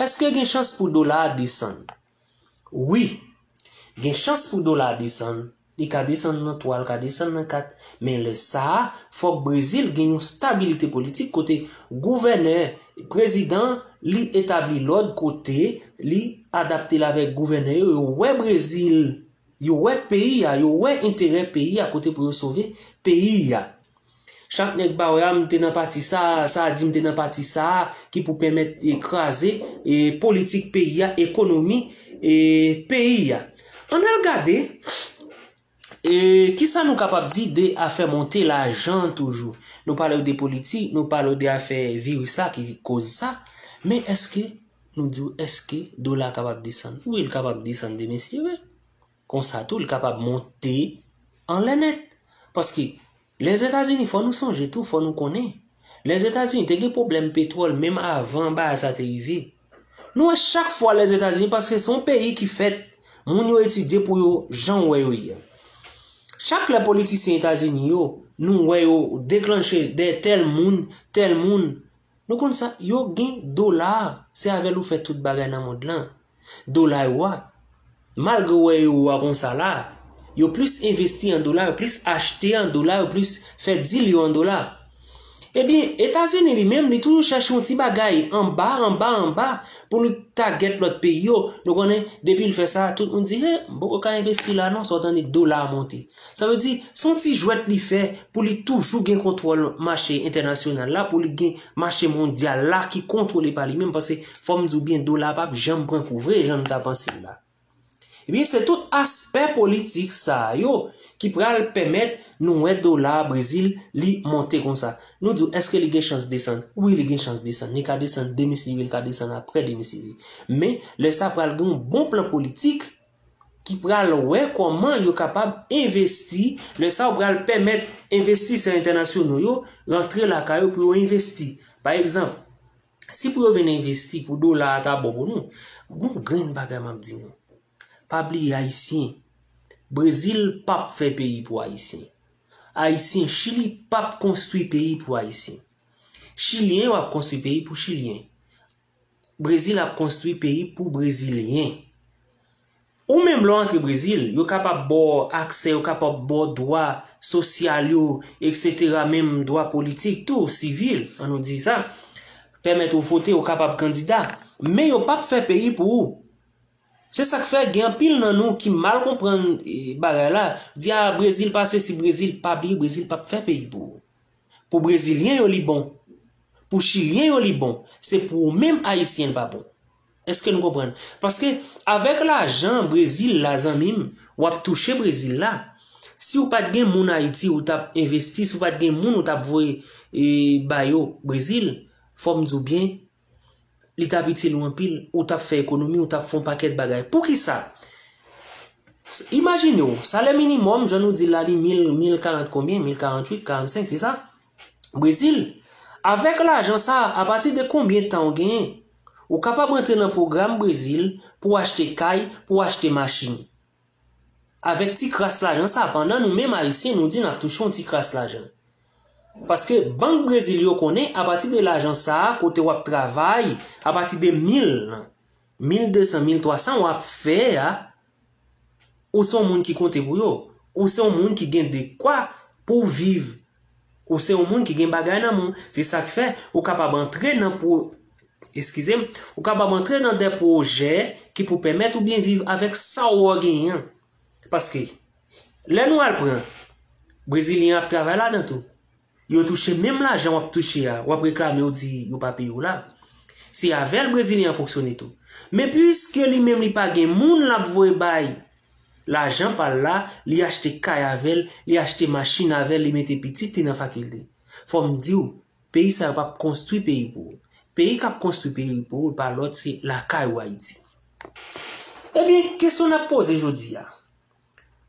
Èske gen chans pou dola a desann? Wi, gen chans pou dola a desann. Li ka desann nan twa, li ka desann nan kat. Men lè sa a, fòk Brezil gen yon stabilite politik kote gouvènè, prezidan, li etabli lòd kote li adapte l avèk gouvènè yo, yo wè Brezil, yo wè peyi a, yo wè enterè peyi a kote pou yo sove peyi a. Chak nèg ba wè a, m te nan pati sa, sa a di m te nan pati sa, ki pou pèmèt, e, kraze, e, politik peyi a, ekonomi, e, peyi a. Ann al gade, e, kisa nou kapab di de afè monte lajan toujou. Nou pale w de politik, nou pale w de afè viris la ki koz sa, men èske, nou di w, èske dola kapab desann? Wi, l kapab desann demen si Dye vle. Konsa tou, li kapab monte anlè nèt. Paske Lèzetazini, fò nou sonje tou, fò nou konnen, Lèzetazini te gen pwoblèm petwòl menm avan bagay sa te rive. Nou wè chak fwa Lèzetazini, paske se yon peyi ki fèt, moun yo etidye pou yo jan w wè yo ye. Chak lè politisyen Etazini yo, nou wè yo deklanche dèyè tèl moun, tèl moun, nou konn sa, yo gen dola, se avè l ou fè tout bagay nan mond lan. Dola yo a. Malgre w wè yo a konsa la, yo plis envesti an dola, yo plis achte an dola, yo plis fè dil yo an dola. Ebyen, Etazini li menm, li toujou chèche yon ti bagay anba, anba, anba, pou li tagèt lòt peyi yo. Nou konnen, depi l fè sa, tout moun di, he, m poko ka envesti la non, sa w tande dola a monte. Sa vle di, se yon ti jwèt li fè pou li toujou gen kontwòl mache entènasyonal la, pou li gen mache mondyal la ki kontwole pa li menm, paske fò m di w byen, dola p ap janm pran kou vre, jan n ta panse l la. Ebyen, se tout aspè politik sa a yo ki pral pèmèt nou wè dola Brezil li monte konsa. Nou di w, èske li gen chans desann? Wi, li gen chans desann. Li ka desann demen si Dye vle, li ka desann apre demen si Dye vle. Men, lè sa pral gen yon bon plan politik ki pral wè kòman yo kapab envesti, lè sa yo pral pèmèt envestisè entènasyonal yo rantre lakay yo pou yo envesti. Pa egzanp, si pou yo vin envesti pou dola a ta bon pou nou, gon grenn bagay m ap di nou. Pa bliye Ayisyen. Brezil p ap fè peyi pou Ayisyen. Ayisyen, Chili p ap konstwi peyi pou Ayisyen. Chilyen yo ap konstwi peyi pou Chilyen. Brezil ap konstwi peyi pou Brezilyen. Ou menm lè w antre Brezil, yo kapab ba w aksè, yo kapab ba w dwa sosyal yo, etsetera, menm dwa politik tou, sivil, an nou di sa. Pèmèt ou vote, ou kapab kandida. Men yo p ap fè peyi pou ou. Se sa k fè gen anpil nan nou ki mal konprann, e, bagay la, di, a, Brezil pa sesi, Brezil pa bliye, Brezil p ap fè peyi pou ou. Pou Brezilyen yo li bon. Pou Chilyen yo li bon. Se pou ou menm Ayisyen l pa bon. Èske nou konprann? Paske avèk lajan Brezil la, zanmi m, w ap touche Brezil la. Si w pa t gen moun Ayiti ou t ap envesti, si w pa t gen moun ou t ap voye, e, ba yo Brezil, fò m di w byen, li t ap itil ou anpil, ou t ap fè ekonomi, ou t ap fè yon pakèt bagay. Poukisa? S-, imajine w, salè minimòm, jan nou di la, li mil, mil karant konbyen? Mil karanntuit, karannsenk, se sa? Brezil, avèk lajan sa a, apati de konbyen tan w genyen, ou kapab rantre nan pwogram Brezil pou w achte kay, pou w achte machin. Avèk ti kras lajan sa a, pandan nou menm Ayisyen, nou di n ap touche yon ti kras lajan. Paske bank Brezil yo konnen, apati de lajan sa a, kote w ap travay, apati de mil, mil de san, mil twa san w ap fè a, ou se yon moun ki konte pou yo. Ou se yon moun ki gen dekwa pou w viv. Ou se yon moun ki gen bagay nan men w. Se sa k fè ou kapab antre nan pwo-, eskize m, ou kapab antre nan de pwojè ki pou pèmèt ou byen viv avèk sa w genyen an. Paske, lè nou al pran, Brezilyen ap travay ladan tou. Yo touche menm lajan w ap touche a, w ap reklame, yo di yo pa peye w la. Se avè l Brezilyen an fonksyone tou. Men piske li menm li pa gen moun l ap voye bay lajan pa l la, li achte kay avè l, li achte machin avè l, li mete pitit li nan fakilte. Fò m di w, peyi sa yo p ap konstwi peyi pou ou. Peyi k ap konstwi peyi pou ou, pa lòt, se lakay ou Ayiti. Ebyen, kesyon n ap poze jodi a,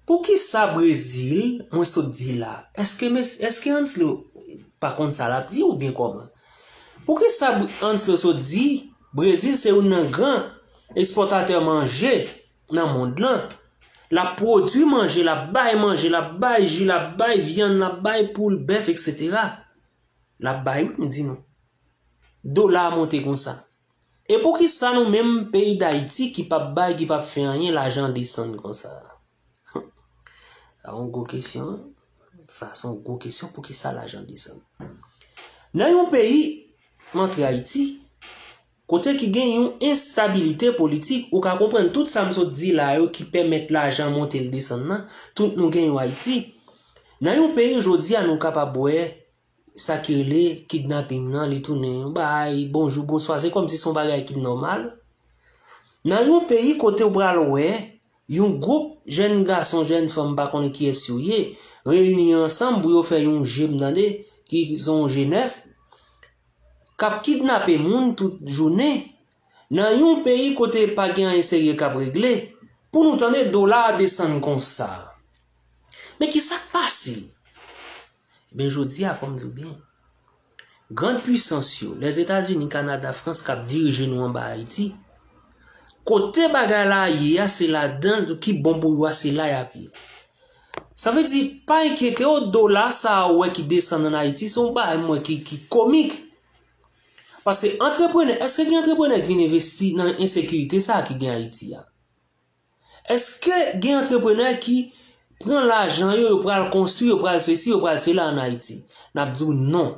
poukisa Brezil, mwen sot di la, èske, mes- èske Anslo pa konn sa l ap di oubyen kòman? Poukisa Br- Anslo sot di Brezil se youn nan gran ekspòtatè manje nan mond lan? L ap pwodui manje, l ap bay manje, l ap bay ji, l ap bay vyann, l ap bay poul, bèf, etsetera. L ap bay, wi, m di nou. Dola a monte konsa. E poukisa nou menm peyi Dayiti ki p ap bay, ki p ap fè anyen, lajan desann konsa? Sa yon gwo kesyon. Sa se yon gwo kesyon, poukisa lajan desann? Nan yon peyi, m antre Ayiti, kote ki gen yon enstabilite politik, ou ka konprann tout sa m sot di la yo ki pèmèt lajan monte l desann nan, tout nou gen yo Ayiti. Nan yon peyi jodi a nou kapab wè sa ki rele kidnaping nan, li tounen yon bagay, bonjou, bonswa, se kòmsi se yon bagay ki nòmal. Nan yon peyi kote w pral wè, yon gwoup jèn gason, jèn fanm, m pa konnen kiyès yo ye, reyini ansanm pou yo fè yon je, m tande, ki se yon je nèf, k ap kidnape moun tout jounen, nan yon peyi kote pa gen anyen serye k ap regle, pou nou tande dola a desann konsa. Men ki sa k pase? Men jodi a, fò m di w byen, grann pwisans yo, Lèzetazini, Kanada, Frans k ap dirije nou anba Ayiti, kote bagay la ye a, se ladan l, ki bon pou yo a, se la y ap ye. Sa vle di, pa enkyete w, dola sa a ou wè ki desann ann Ayiti, se yon bagay mwen ki, ki komik. Paske antreprenè, èske gen antreprenè ki vin envesti nan ensekirite sa a ki gen Ayiti a? Èske gen antreprenè ki pran lajan yo, yo pral konstwi, yo pral sesi, yo pral sela ann Ayiti? N ap di w non.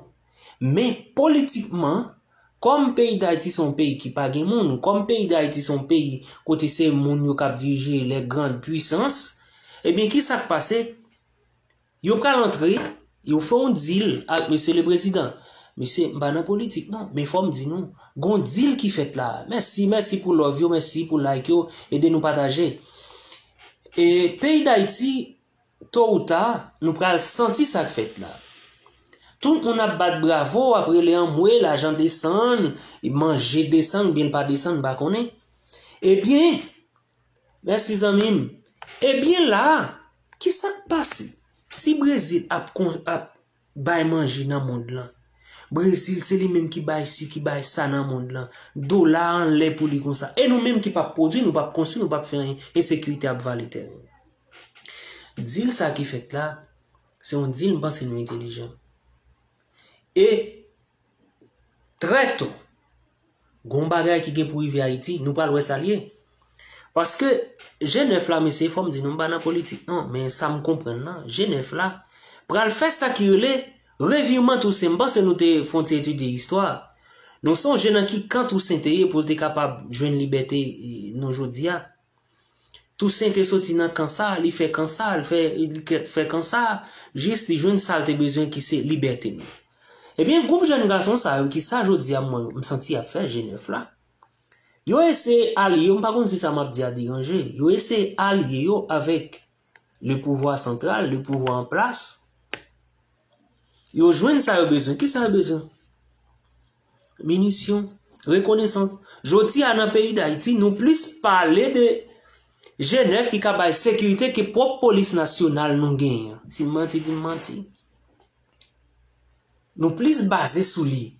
Men politikman, kòm peyi Dayiti se yon peyi ki pa gen moun, kòm peyi Dayiti se yon peyi kote se moun yo k ap dirije, les grandes puissances, ebyen, ki sa k pase? Yo pral antre, yo fè yon dil ak mesye le prezidan. Mesye, m pa nan politik non, men fò m di nou, gon dil ki fèt la. Mèsi, mèsi pou love yo, mèsi pou like yo, ede nou pataje. E peyi Dayiti, to ou ta, nou pral santi sa k fèt la. Tout moun ap bat bravo, ap rele anmwe, lajan desann, manje desann, oubyen l pa desann, m pa konnen. Ebyen, mèsi zanmi m. Ebyen la, ki sa k pase? Si Brezil ap, kon- ap bay manje nan mond lan, Brezil se li menm ki bay si, ki bay sa nan mond lan, dola anlè pou li konsa. E nou menm ki p ap pwodui, nou p ap konstwi, nou p ap fè anyen, ensekirite ap vale tè nou. Dil sa ki fèt la, se yon dil m panse nou entelijan. E trè to, gon bagay ki gen pou rive Ayiti, nou pral wè sa l ye. Paske je nèf la, mesye, fò m di nou, m pa nan politik non, men sa m konprann lan, je nèf la pral fè sa ki rele reviman Tousen. M panse nou te fè yon ti etidye istwa. Nou sonje nan ki kan Tousen te ye pou l te kapab jwenn libète, e, nou jodi a. Tousen te soti nan kan sa, li fè kan sa, li fè, li ke- fè kan sa, jis li jwenn sa l te bezwen ki se libète nou. Ebyen, gwoup jèn gason sa yo ki sa jodi a mwen, m santi y ap fè je nèf la, yo eseye alye yo, m pa konn si sa m ap di a deranje, yo eseye alye yo avèk le pouvwa santral, le pouvwa an plas. Yo jwenn sa yo bezwen. Ki sa yo bezwen? Minisyon, rekonesans. Jodi a nan peyi Dayiti, nou plis pale de je nèf ki ka bay sekirite ke pwòp polis nasyonal nou genyen an. Si m manti, di m manti. Nou plis baze sou li.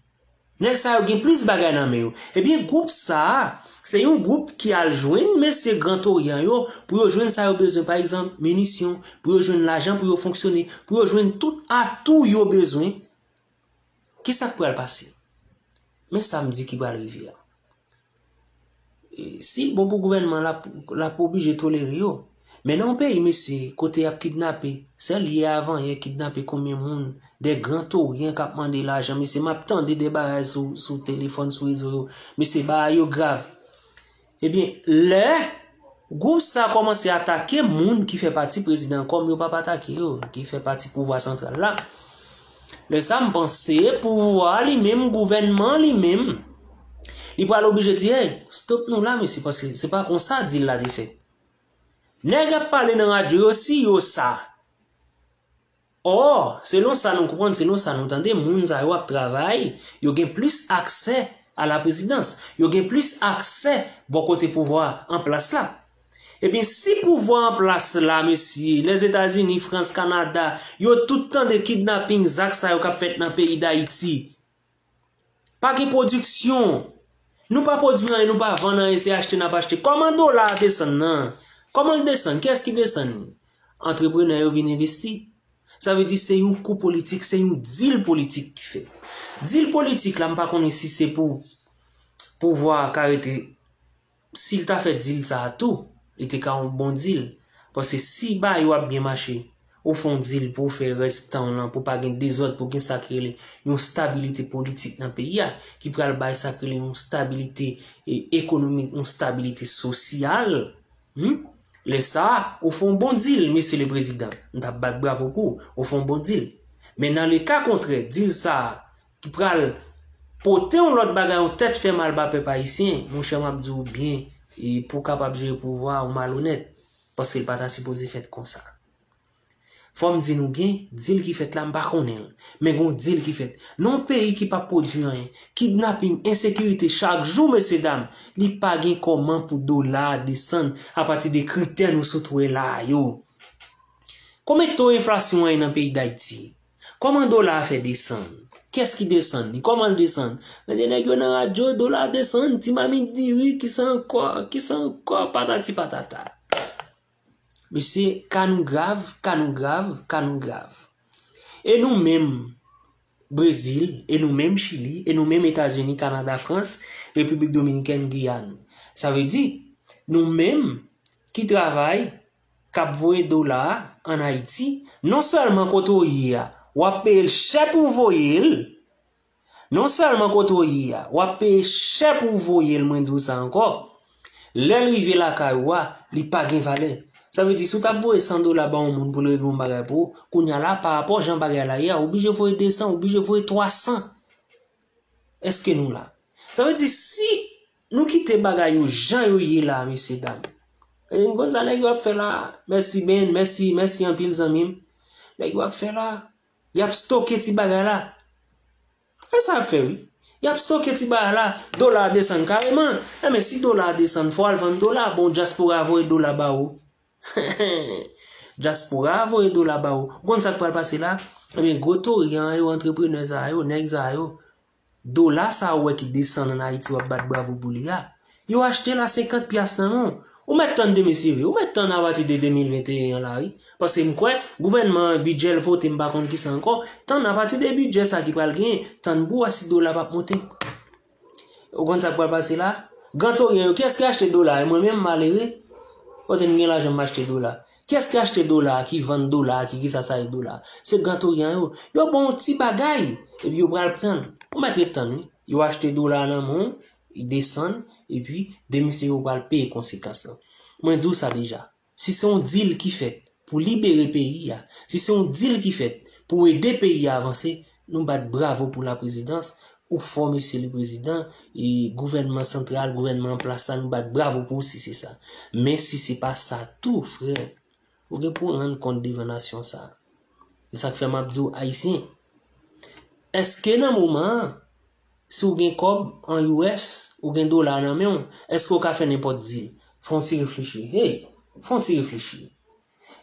Nèg sa yo gen plis bagay nan men yo. Ebyen, gwoup sa a, se yon gwoup ki al jwenn mesye Gran Oryan yo pou yo jwenn sa yo bezwen. Pa egzanp, minisyon, pou yo jwenn lajan pou yo fonksyone, pou yo jwenn tout atou yo bezwen. Ki sa k pral pase? Men sa m di ki pral rive a. E, si l bon pou gouvènman, l ap, l ap oblije tolere yo. Men nan yon peyi, mesye, kote y ap kidnape, sèl yè avan yè kidnape konbyen moun, de Gran Oryan k ap mande lajan, mesye, m ap tande de bagay sou, sou telefòn, sou rezo yo, mesye, bagay yo grav. Ebyen, lè gwoup sa kòmanse atake moun ki fè pati prezidan kòm yo p ap atake yo, ki fè pati pouvwa santral la. Lè sa, m panse pouvwa li menm, gouvènman li menm, Li pral oblije di, hey, stop nou la, mesye, paske se pa konsa dil la te fèt. Nèg ap pale nan radyo yo, si yo sa. Or, selon sa nou konprann, selon sa nou tande, moun sa yo ap travay, yo gen plis aksè a la prezidans, yo gen plis aksè bò kote pouvwa an plas la. Ebyen, si pouvwa an plas la, mesye, Lèzetazini, Frans, Kanada, yo tout tande kidnaping, zak sa yo k ap fèt nan peyi Dayiti. Pa gen pwodiksyon. Nou pa pwodui anyen, nou pa vann anyen, se achte n ap achte. Kòman dola a desann nan? Kòman l desann? Kiyès ki desann li? Antreprenè yo vin envesti. Sa vle di se yon kou politik, se yon dil politik ki fèt. Dil politik la, m pa konnen si se pou pouvwa a ka rete. Si l ta fè dil sa a tou, li te ka yon bon dil. Paske si bagay yo ap byen mache, ou fè yon dil pou w fè rès tan w lan, pou pa gen dezòd, pou gen sa k rele yon stabilite politik nan peyi a, ki pral bay sa k rele yon stabilite, e, ekonomik, yon stabilite sosyal. Hmm? Lè sa a, ou fè yon bon dil, mesye le prezidan. M t ap bat bravo pou ou, ou fè yon bon dil. Men nan le ka kontrè, dil sa a, ki pral pote yon lòt bagay, yon tèt fè mal ba pèp ayisyen, monchè, m ap di w byen, e pou w kapab jere pouvwa a, ou malonèt, paske l pa ta sipoze fèt konsa. Fò m di nou byen, dil ki fèt la, m pa konnen l, men gon dil ki fèt. Nan yon peyi ki p ap pwodui anyen, kidnaping, ensekirite, chak jou, mesye dam, li pa gen kòman pou dola a desann apati de kritè nou sot wè la a yo. Konbyen to enflasyon an ye nan peyi Dayiti? Kòman dola a fè desann? Kiyès ki desann li? Kòman l desann? Tande nèg yo nan radyo, dola a desann, ti mamit diri, kisa ankò, kisa ankò, patati patata. Mesye, ka nou grav, ka nou grav, ka nou grav. E nou menm, Brezil, e nou menm Chili, e nou menm Etazini, Kanada, Frans, Repiblik Dominikèn, Giyàn. Sa vle di, nou menm ki travay, k ap voye dola a ann Ayiti, non sèlman kote w ye a, w ap peye l chè pou w voye l, non sèlman kote w ye a, w ap peye chè pou w voye l, mwen di w sa ankò, lè l rive lakay ou a, li pa gen valè. Sa vle di, si w t ap voye san dola ba yon moun pou l regle yon bagay pou ou, kounye a la, pa rapò jan bagay la ye a, w oblije voye de san, w oblije voye twa san. Èske nou la? Sa vle di, si nou kite bagay yo jan yo ye la, mesye dam. E n konn sa nèg yo ap fè la. Mèsi Ben, mèsi, mèsi anpil zanmi m. Nèg yo ap fè la. Y ap stoke ti bagay la. E sa y ap fè wi. Y ap stoke ti bagay la. Dola a desann kareman. Enben si dola a desann, fò w al vann dola. Bon, dyaspora voye dola ba ou. Dyaspora voye dola ba ou. Ou konn sa k pral pase la? Enben gwo toryan yo, antreprenè sa yo, nèg sa yo. Dola sa ou wè ki desann ann Ayiti, w ap bat bravo pou li a. Yo achte l a senkant pyas nan men w. Ou mèt tann de mesye vre. Ou mèt tann apati de de mil venteyen an la, wi. Paske m kwè, gouvènman an, bidjè l vote, m pa konn kisa ankò. Tann apati de bidjè sa ki pral genyen. Tann pou w wè si dola p ap monte. Ou konn sa k pral pase la? Gran toryan yo, kiyès ki achte dola? E mwen menm, malere? Kote m gen lajan m achte dola? Kiyès ki achte dola a, ki vann dola a, ki kisa sa ye dola a? Se gran toryan yo. Yo ba w yon ti bagay, epi yo pral pran l. Ou mèt ret tann, wi. Yo achte dola a nan men w, li desann, epi de mesye yo pral peye konsekans lan. Mwen di w sa deja. Si se yon dil ki fèt pou libere peyi a, si se yon dil ki fèt pou ede peyi a avanse, nou bat bravo pou la prezidans, ou fò, mesye le prezidan, e gouvènman santral, gouvènman an plas la, nou bat bravo pou ou si se sa. Men si se pa sa tou, frè, ou gen pou w rann kont devan nasyon sa a. E sa k fè m ap di w, Ayisyen, èske nan moman an, si w gen kòb an U S, ou gen dola nan men w, èske w ka fè nenpòt dil? Fè yon ti reflechi. Hey, fè yon ti reflechi.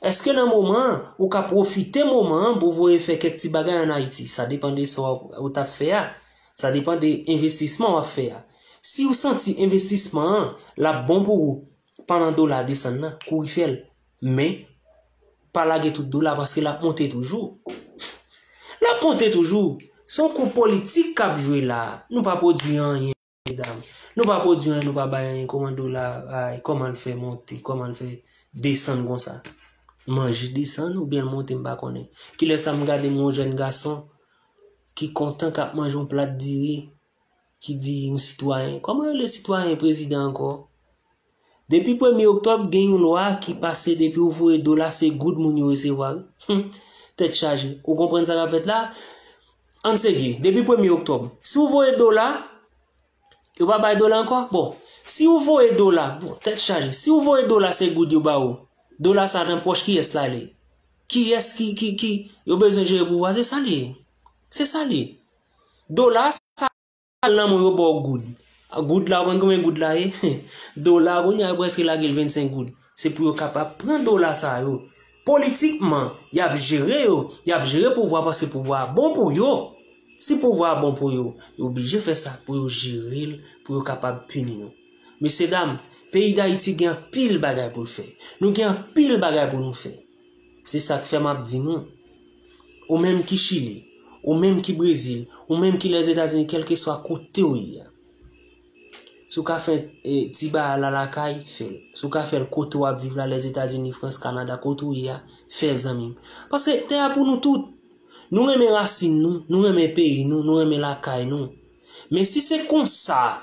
Èske nan moman an, ou ka pwofite moman an pou w voye fè kèk ti bagay ann Ayiti? Sa depann de sa w ap, ou t ap fè a. Sa depann de envestisman w ap fè a. Si w santi envestisman an, l ap bon pou ou pandan dola a desann nan, kouri fè l. Men, pa lage tout dola paske l ap monte toujou. L ap monte toujou. Se yon kou politik k ap jwe la. Nou pa pwodui anyen. Medam, nou pa pwodui anyen, nou pa bay anyen. Kòman dola a, kòman l fè monte, kòman l fè desann konsa? Manje desann oubyen l monte, m pa konnen. Kilè sa m gade m yon jèn gason ki kontan k ap manje yon plat diri, ki di yon sitwayen, kòman rele sitwayen prezidan ankò? Depi premye oktòb, gen yon lwa ki pase, depi w voye dola, se goud moun yo resevwa, wi. Humm, tèt chaje. Ou konprann sa k ap fèt la? Ann serye, depi premye oktòb, si w voye dola, Yo pa bay dola ankò? Bon, si ou voye dola, bon, tèt chaje. Si ou voye dola, se goud yo ba ou. Dola sa nan pòch kiyès l ale? Kiyès ki, ki, ki, yo bezwen jere pouvwa, se sa l ye. Se sa l ye. Dola sa al nan men w, yo ba w goud. Goud la, ou konn konbyen goud la ye? Dola, kounye a, yo prèske lage l vennsenk goud. Se pou yo kapab pran dola sa yo. Politikman, y ap jere yo, y ap jere pouvwa paske pouvwa a bon pou yo. Si pouvwa a bon pou yo, yo oblije fè sa pou yo jere l, pou yo kapab pini nou. Mesye dam, peyi Dayiti gen anpil bagay pou l fè. Nou gen anpil bagay pou nou fè. Se sa k fè m ap di nou, ou menm ki Chili, ou menm ki Brezil, ou menm ki Lèzetazini, kèlkeswa kote w ye a, si w ka fè, e, ti bagay la lakay, fè l. Si w ka fè l kote w ap viv la, Lèzetazini, Frans, Kanada, kote w ye a, fè l, zanmi m. Paske tè a pou nou tout. Nou renmen rasin nou, nou renmen peyi nou, nou renmen lakay nou. Men si se konsa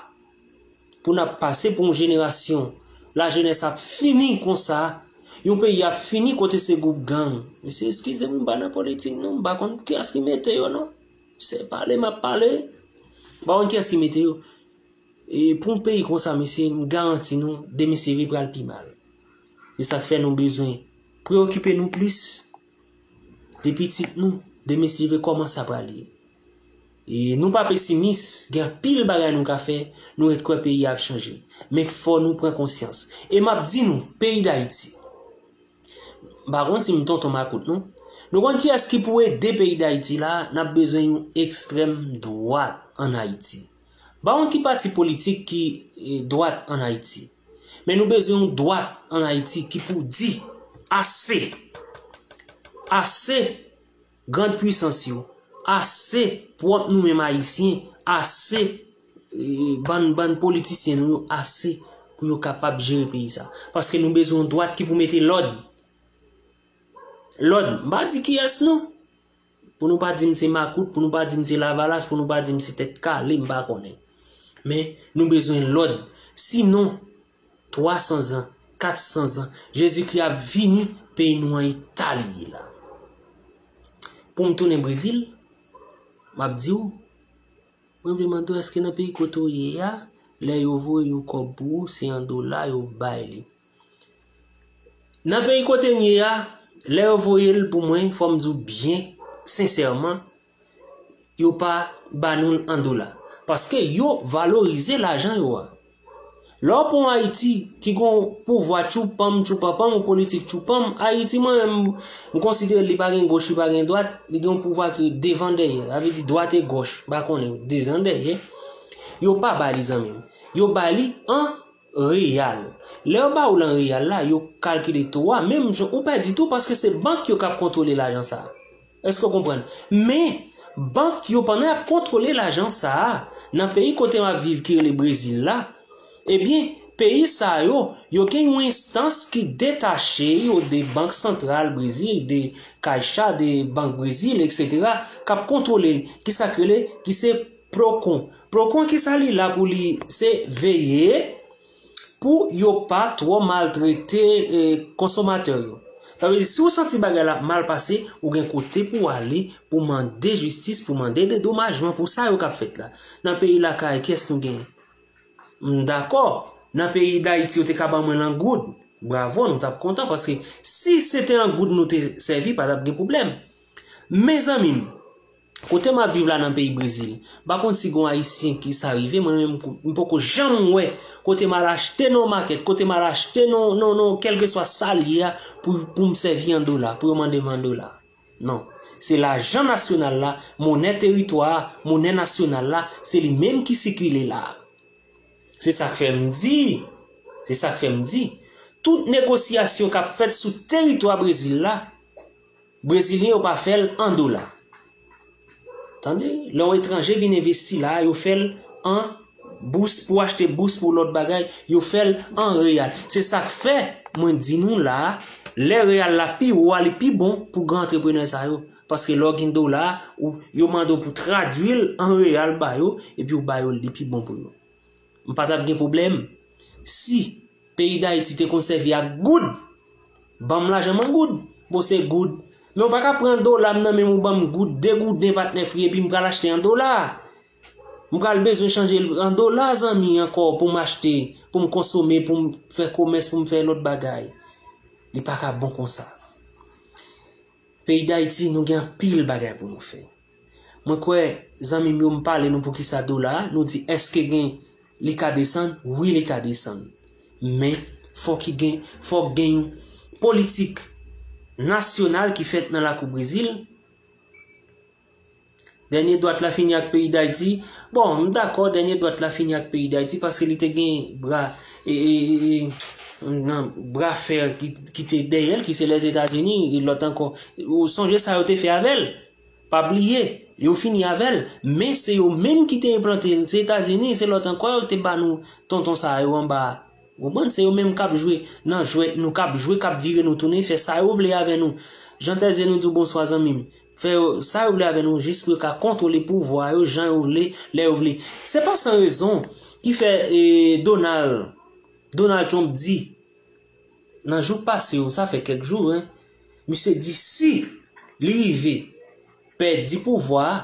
pou n ap pase pou yon jenerasyon, lajenès ap fini konsa, yon peyi ap fini kote se gwoup gang. Mesye, eskize m, m pa nan politik non, m pa konn kiyès ki mete yo non. Se pale m ap pale. M pa konn kiyès ki mete yo. E pou yon peyi konsa, mesye, m garanti nou, demen se vre pral pi mal. Se sa k fè nou bezwen preyokipe nou plis de pitit nou, demen se vre kòman sa pral ye. E nou pa pesimis, gen anpil bagay nou ka fè, nou ret kwè peyi a ap chanje. Men fò nou pran konsyans. E m ap di nou, peyi Dayiti, m pa konn si m tonton makout non. Nou konn kiyès ki pou ede peyi Dayiti la? N ap bezwen yon ekstrèm dwat ann Ayiti. M pa konn ki pati politik ki, e, dwat ann Ayiti. Men nou bezwen yon dwat ann Ayiti ki pou di ase. Ase, grann pwisans yo. Ase, pwòp nou menm Ayisyen. Ase, e, bann, bann politisyen nou yo. Ase pou yo kapab jere peyi sa. Paske nou bezwen yon dwat ki pou mete lòd. Lòd. M pa di kiyès non. Pou nou pa di m se makout, pou nou pa di m se lavalas, pou nou pa di m se tèt kale, m pa konnen. Men, nou bezwen lòd. Sinon, twa san zan, kat san zan, Jezikri ap vini, peyi nou an eta li ye la. Pou m tounen Brezil, m ap di w, mwen vle mande w, èske nan peyi kote w ye a, lè yo voye yon kòb pou ou, se an dola yo bay li? Nan peyi kote n ye a, lè yo voye l pou mwen, fò m di w byen sensèman, yo pa ba nou l an dola. Paske yo valorize lajan yo a. Lè w pran Ayiti, ki gon pouvwa tchoupanm, tchoupanpanm, yon politik tchoupanm, Ayiti, mwen menm, m konsidere li pa gen goch, li pa gen dwat, li gen yon pouvwa ki devan dèyè, sa vle di dwat e gòch, m pa konnen, devan dèyè. Yo pa ba li, zanmi m. Yo ba li an reyal. Lè yo ba ou l an reyal la, yo kalkile to a, menm jan ou pèdi tou, paske se bank yo k ap kontwole lajan sa a. Èske w konprann? Men, bank yo, pandan y ap kontwole lajan sa a, nan peyi kote m ap viv ki rele Brezil la, ebyen, peyi sa yo, yo gen yon enstans ki detache yo de Bank Santral Brezil, de Caixa, de Bank Brezil, etsetera, k ap kontwole l, ki sa k rele, ki se Procon. Procon, ki sa li la pou li? Se veye pou yo pa twò maltrete, e, konsomatè yo. Sa vle di, si w santi bagay la ap mal pase, ou gen kote pou w ale pou mande jistis, pou mande dedomajman pou sa yo k ap fèt la. Nan peyi lakay, kiyès nou genyen? M dakò, nan peyi Dayiti, yo te ka ban mwen l an goud. Bravo, nou t ap kontan, paske si se te an goud nou te sèvi, pa t ap gen pwoblèm. Men zanmi m, kote m ap viv la nan peyi Brezil, m pa konn si gon Ayisyen ki sa rive, mwen menm, m poko janm wè kote m al achte nan makèt, kote m al achte nan, nan, nan, kèlkeswa sa l ye a, pou, pou m sèvi an dola, pou yo mande m an dola. Non. Se lajan nasyonal la, monè teritwa a, monè nasyonal la, se li menm ki sikile la. Se sa k fè m di, se sa k fè m di, tout negosyasyon k ap fèt sou teritwa Brezil la, Brezilyen yo pa fè l an dola. Tande, lè yon etranje vin envesti la, yo fè l an bous, pou achte bous, pou lòt bagay, yo fè l an reyal. Se sa k fè, mwen di nou la, lè reyal la pi wo a, li pi bon pou gran antreprenè sa yo. Paske lè w gen dola, ou, yo mande w pou tradui l an reyal ba yo, epi w ba yo l, li pi bon pou yo. M pa t ap gen pwoblèm si peyi Dayiti te konn sèvi ak goud. Ban m lajan m an goud. Bon, se goud. Men w pa ka pran dola m nan men m, ou ban m goud, de gouden, patnè Free, epi m pral achte an dola. M pral bezwen chanje l an dola, zanmi, ankò pou m achte, pou m konsome, pou m fè komès, pou m fè lòt bagay. Li pa ka bon konsa. Peyi Dayiti, nou gen anpil bagay pou nou fè. Mwen kwè, zanmi m yo, m pale nou poukisa dola a, nou di èske gen, li ka desann? Wi, li ka desann. Men, fòk ki gen, fòk gen yon politik nasyonal ki fèt nan lakou Brezil. Dènye dwat la fini ak peyi Dayiti. Bon, m dakò, dènye dwat la fini ak peyi Dayiti paske li te gen bra, e, e, e, e, nan bra fè ki, ki te dèyè l, ki se Lèzetazini, e lòt ankò. Ou sonje sa yo te fè avè l? Pa bliye, yo fini avè l, men se yo menm ki te enplante l. Se Etazini, se lòt ankò, yo te ba nou tonton sa yo anba a. Ou konprann? Se yo menm k ap jwe nan jwèt nou, k ap jwe, k ap vire nou tounen, fè sa yo vle avè nou. Jan Tèzye, nou di w bonswa, zanmi m. Fè yo sa yo vle avè nou, jis pou yo ka kontwole pouvwa yo jan yo vle, lè yo vle. Se pa san rezon ki fè, e, Donald, Donald Trump di, nan jou k pase yo, sa fè kèk jou, en, misye di si li rive pèdi pouvwa a,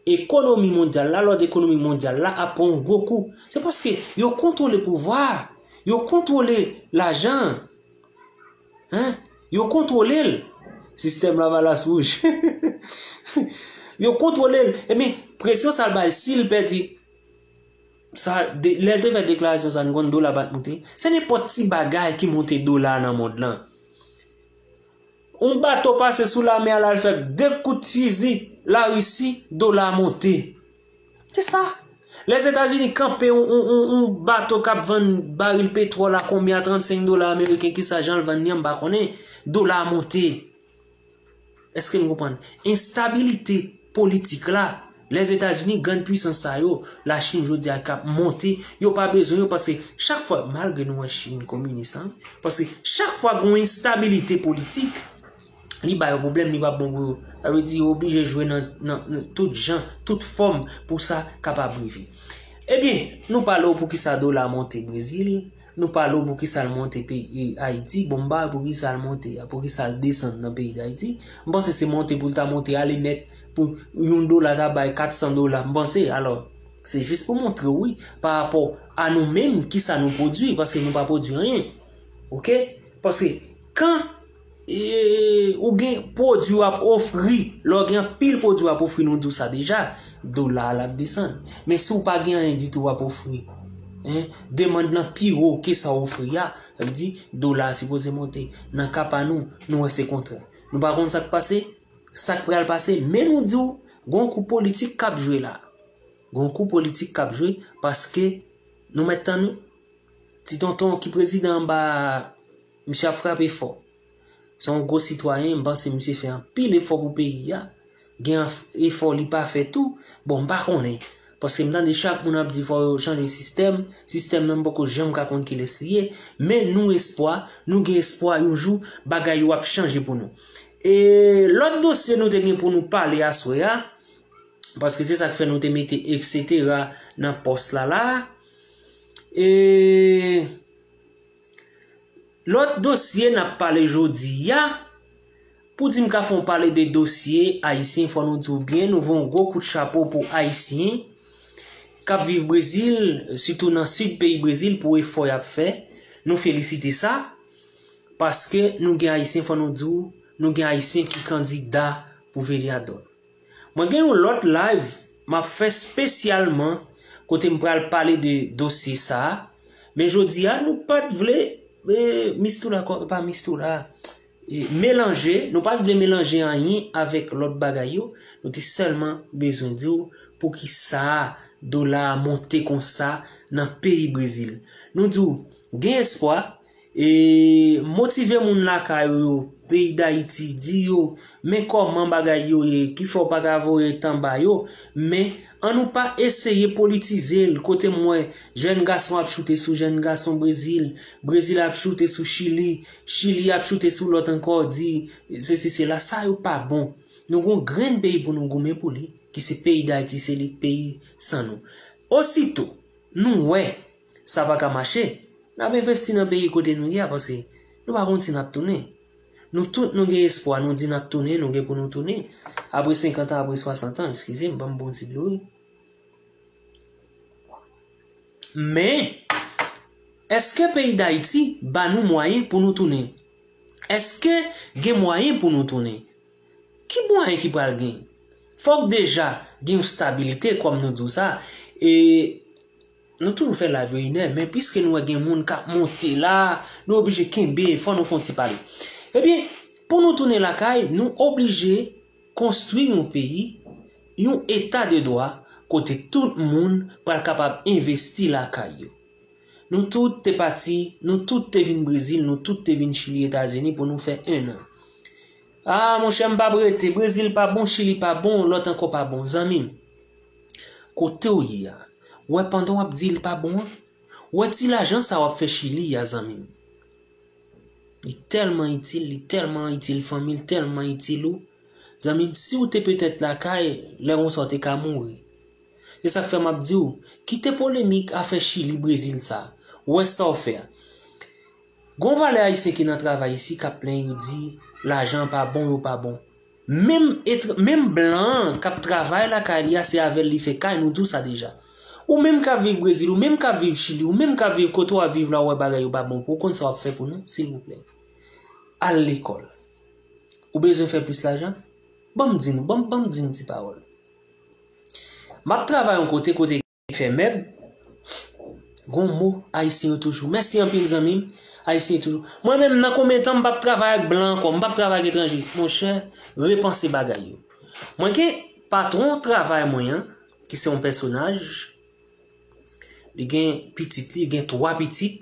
ekonomi mondyal la, lòd ekonomi mondyal la ap pran yon gwo kou. Se paske yo kontwole pouvwa a, yo kontwole lajan an, en, yo kontwole l. Sistèm lavalas wouj. Yo kontwole l. Ebyen, presyon sa l bay, si l pèdi, sa, de, lè l te fè deklarasyon sa, n konn dola pa t monte. Se nenpòt ti bagay ki monte dola nan mond lan. Yon bato pase sou lamè a, l al fè de kout fizi Larisi, dola monte. Se sa. Lèzetazini kanpe yon, yon, yon, yon bato k ap vann baril petwòl a konbyen? A trannsenk dola ameriken, kisa jan l vann li an, m pa konnen. Dola a monte. Èske n konprann? Enstabilite politik la, Lèzetazini, grann pwisans sa yo, Lachin jodi a k ap monte, yo pa bezwen yo, paske chak fwa, malgre nou wè Chin kominis la, paske chak fwa gen yon enstabilite politik, li ba yo pwoblèm, li p ap bon pou yo. Sa vle di yo oblije jwe nan, nan, nan tout jan, tout fòm pou sa kapab rive. Ebyen, nou pale w poukisa dola monte Brezil, nou pale w poukisa l monte peyi, e, Ayiti, bon, m pa wè poukisa l monte a, poukisa l desann nan peyi Dayiti. M panse se monte pou l ta monte ale nèt, pou yon dola ta bay kat san dola, m panse. Alò, se jis pou montre w, wi, pa rapò a nou menm, kisa nou pwodui, paske nou pa pwodui anyen. Oke? Paske kan, e, ou gen pwodui w ap ofri, lè w gen anpil pwodui w ap ofri, nou di w sa deja, dola a l ap desann. Men si w pa gen anyen ditou w ap ofri, en, demann lan pi wo ke sa w ofri a, sa vle di dola a sipoze monte. Nan ka pa nou, nou wè se kontrè. Nou pa konn sa k pase, sa k pral pase, men nou di w, gon kou politik k ap jwe la. Gon kou politik k ap jwe, paske nou mèt tann nou. Ti tonton ki prezidan anba a, misye ap frape fò. Se yon gwo sitwayen, m panse misye fè anpil efò pou peyi a. Gen anf-, efò li pa fè tou. Bon, m pa konnen. Paske m tande chak moun ap di fò yo chanje sistèm. Sistèm nan m poko janm ka konn kilès li ye. Men nou espwa, nou gen espwa yon jou bagay yo ap chanje pou nou. E lòt dosye nou te gen pou nou pale aswè a, paske se sa k fè nou te mete et cetera nan pòs la la. E lòt dosye n ap pale jodi a, pou di m ka fè w pale de dosye ayisyen, fò nou di w byen, nou voye yon gwo kout chapo pou ayisyen k ap viv Brezil, sitou nan sid peyi Brezil, pou efò y ap fè. Nou felisite sa, paske nou gen ayisyen, fò nou di w, nou gen ayisyen ki kandida pou Velyadòl. Mwen gen yon lòt live m ap fè espesyalman kote m pral pale de dosye sa a. Men jodi a, nou pa t vle, e, mistoula, kò-, pa mistoula, e, melanje, nou pa t vle melanje anyen avèk lòt bagay yo. Nou te sèlman bezwen di w poukisa dola a monte konsa nan peyi Brezil. Nou di w, gen espwa, e, motive moun lakay ou yo, peyi Dayiti, di yo, men kòman bagay yo ye, ki fè w pa ka voye tan ba yo, men an nou pa eseye politize l, kote m wè jèn gason ap choute sou jèn gason Brezil, Brezil ap choute sou Chili, Chili ap choute sou lòt ankò, di sesi sela, sa yo pa bon. Nou gon grenn peyi pou nou goumen pou li, ki se peyi Dayiti, se li k peyi san nou. Osito nou wè sa pa ka mache, n ap envesti nan peyi kote nou ye a, paske nou pa konn si n ap tounen. Nou tout nou gen espwa, nou di n ap tounen, nou gen pou nou tounen. Apre senkant an, apre swasant an, eskize m, ban m bon ti dlo, wi. Men, èske peyi Dayiti ba nou mwayen pou nou tounen? Èske gen mwayen pou nou tounen? Ki mwayen ki pral gen? Fòk deja gen yon stabilite, kòm nou di w sa, e nou toujou fè live yo inè, men piske nou wè gen moun k ap monte la, nou oblije kenbe, fò nou fè yon ti pale. Ebyen, pou nou tounen lakay, nou oblije konstwi yon peyi, yon eta de dwa, kote tout moun pral kapab envesti lakay yo. Nou tout te pati, nou tout te vin Brezil, nou tout te vin Chili, Etazini pou nou fè en an. Ah, monchè, m p ap rete. Brezil pa bon, Chili pa bon, lòt ankò pa bon. Zanmi m, kote w ye a? W wè pandan w ap di l pa bon an? W wè ti lajan sa w ap fè Chili a, zanmi m? Li tèlman itil, li tèlman itil fanmi, li tèlman itil ou. Zanmi m, si w te petèt lakay, lè konsa w te ka mouri. Se sa k fè m ap di w, kite polemik afè Chili, Brezil sa. W wè sa w fè a. Gon valè ayisyen ki nan travay isi k ap plenyen, yo di lajan an pa bon, yo pa bon. Menm etr-, menm blan an k ap travay lakay li a, se avè l li fè kay, nou di w sa deja. Ou menm k ap viv Brezil, ou menm k ap viv Chili, ou menm k ap viv kote w ap viv la, ou wè bagay yo pa bon pou ou, konn sa w ap fè pou nou, silvouplè? Al lekòl. Ou bezwen fè plis lajan? Ban m di nou, ban m, ban m di nou ti pawòl. M ap travay yon kote, kote fè mèb, gon mo, ayisyen yo toujou. Mèsi anpil, zanmi m. Ayisyen yo toujou. Mwen menm, nan konbyen tan m p ap travay ak blan ankò, m p ap travay ak etranje? Monchè, repanse bagay yo. Mwen gen patwon travay mwen an, ki se yon pèsonaj, li gen pitit li, li gen twa pitit,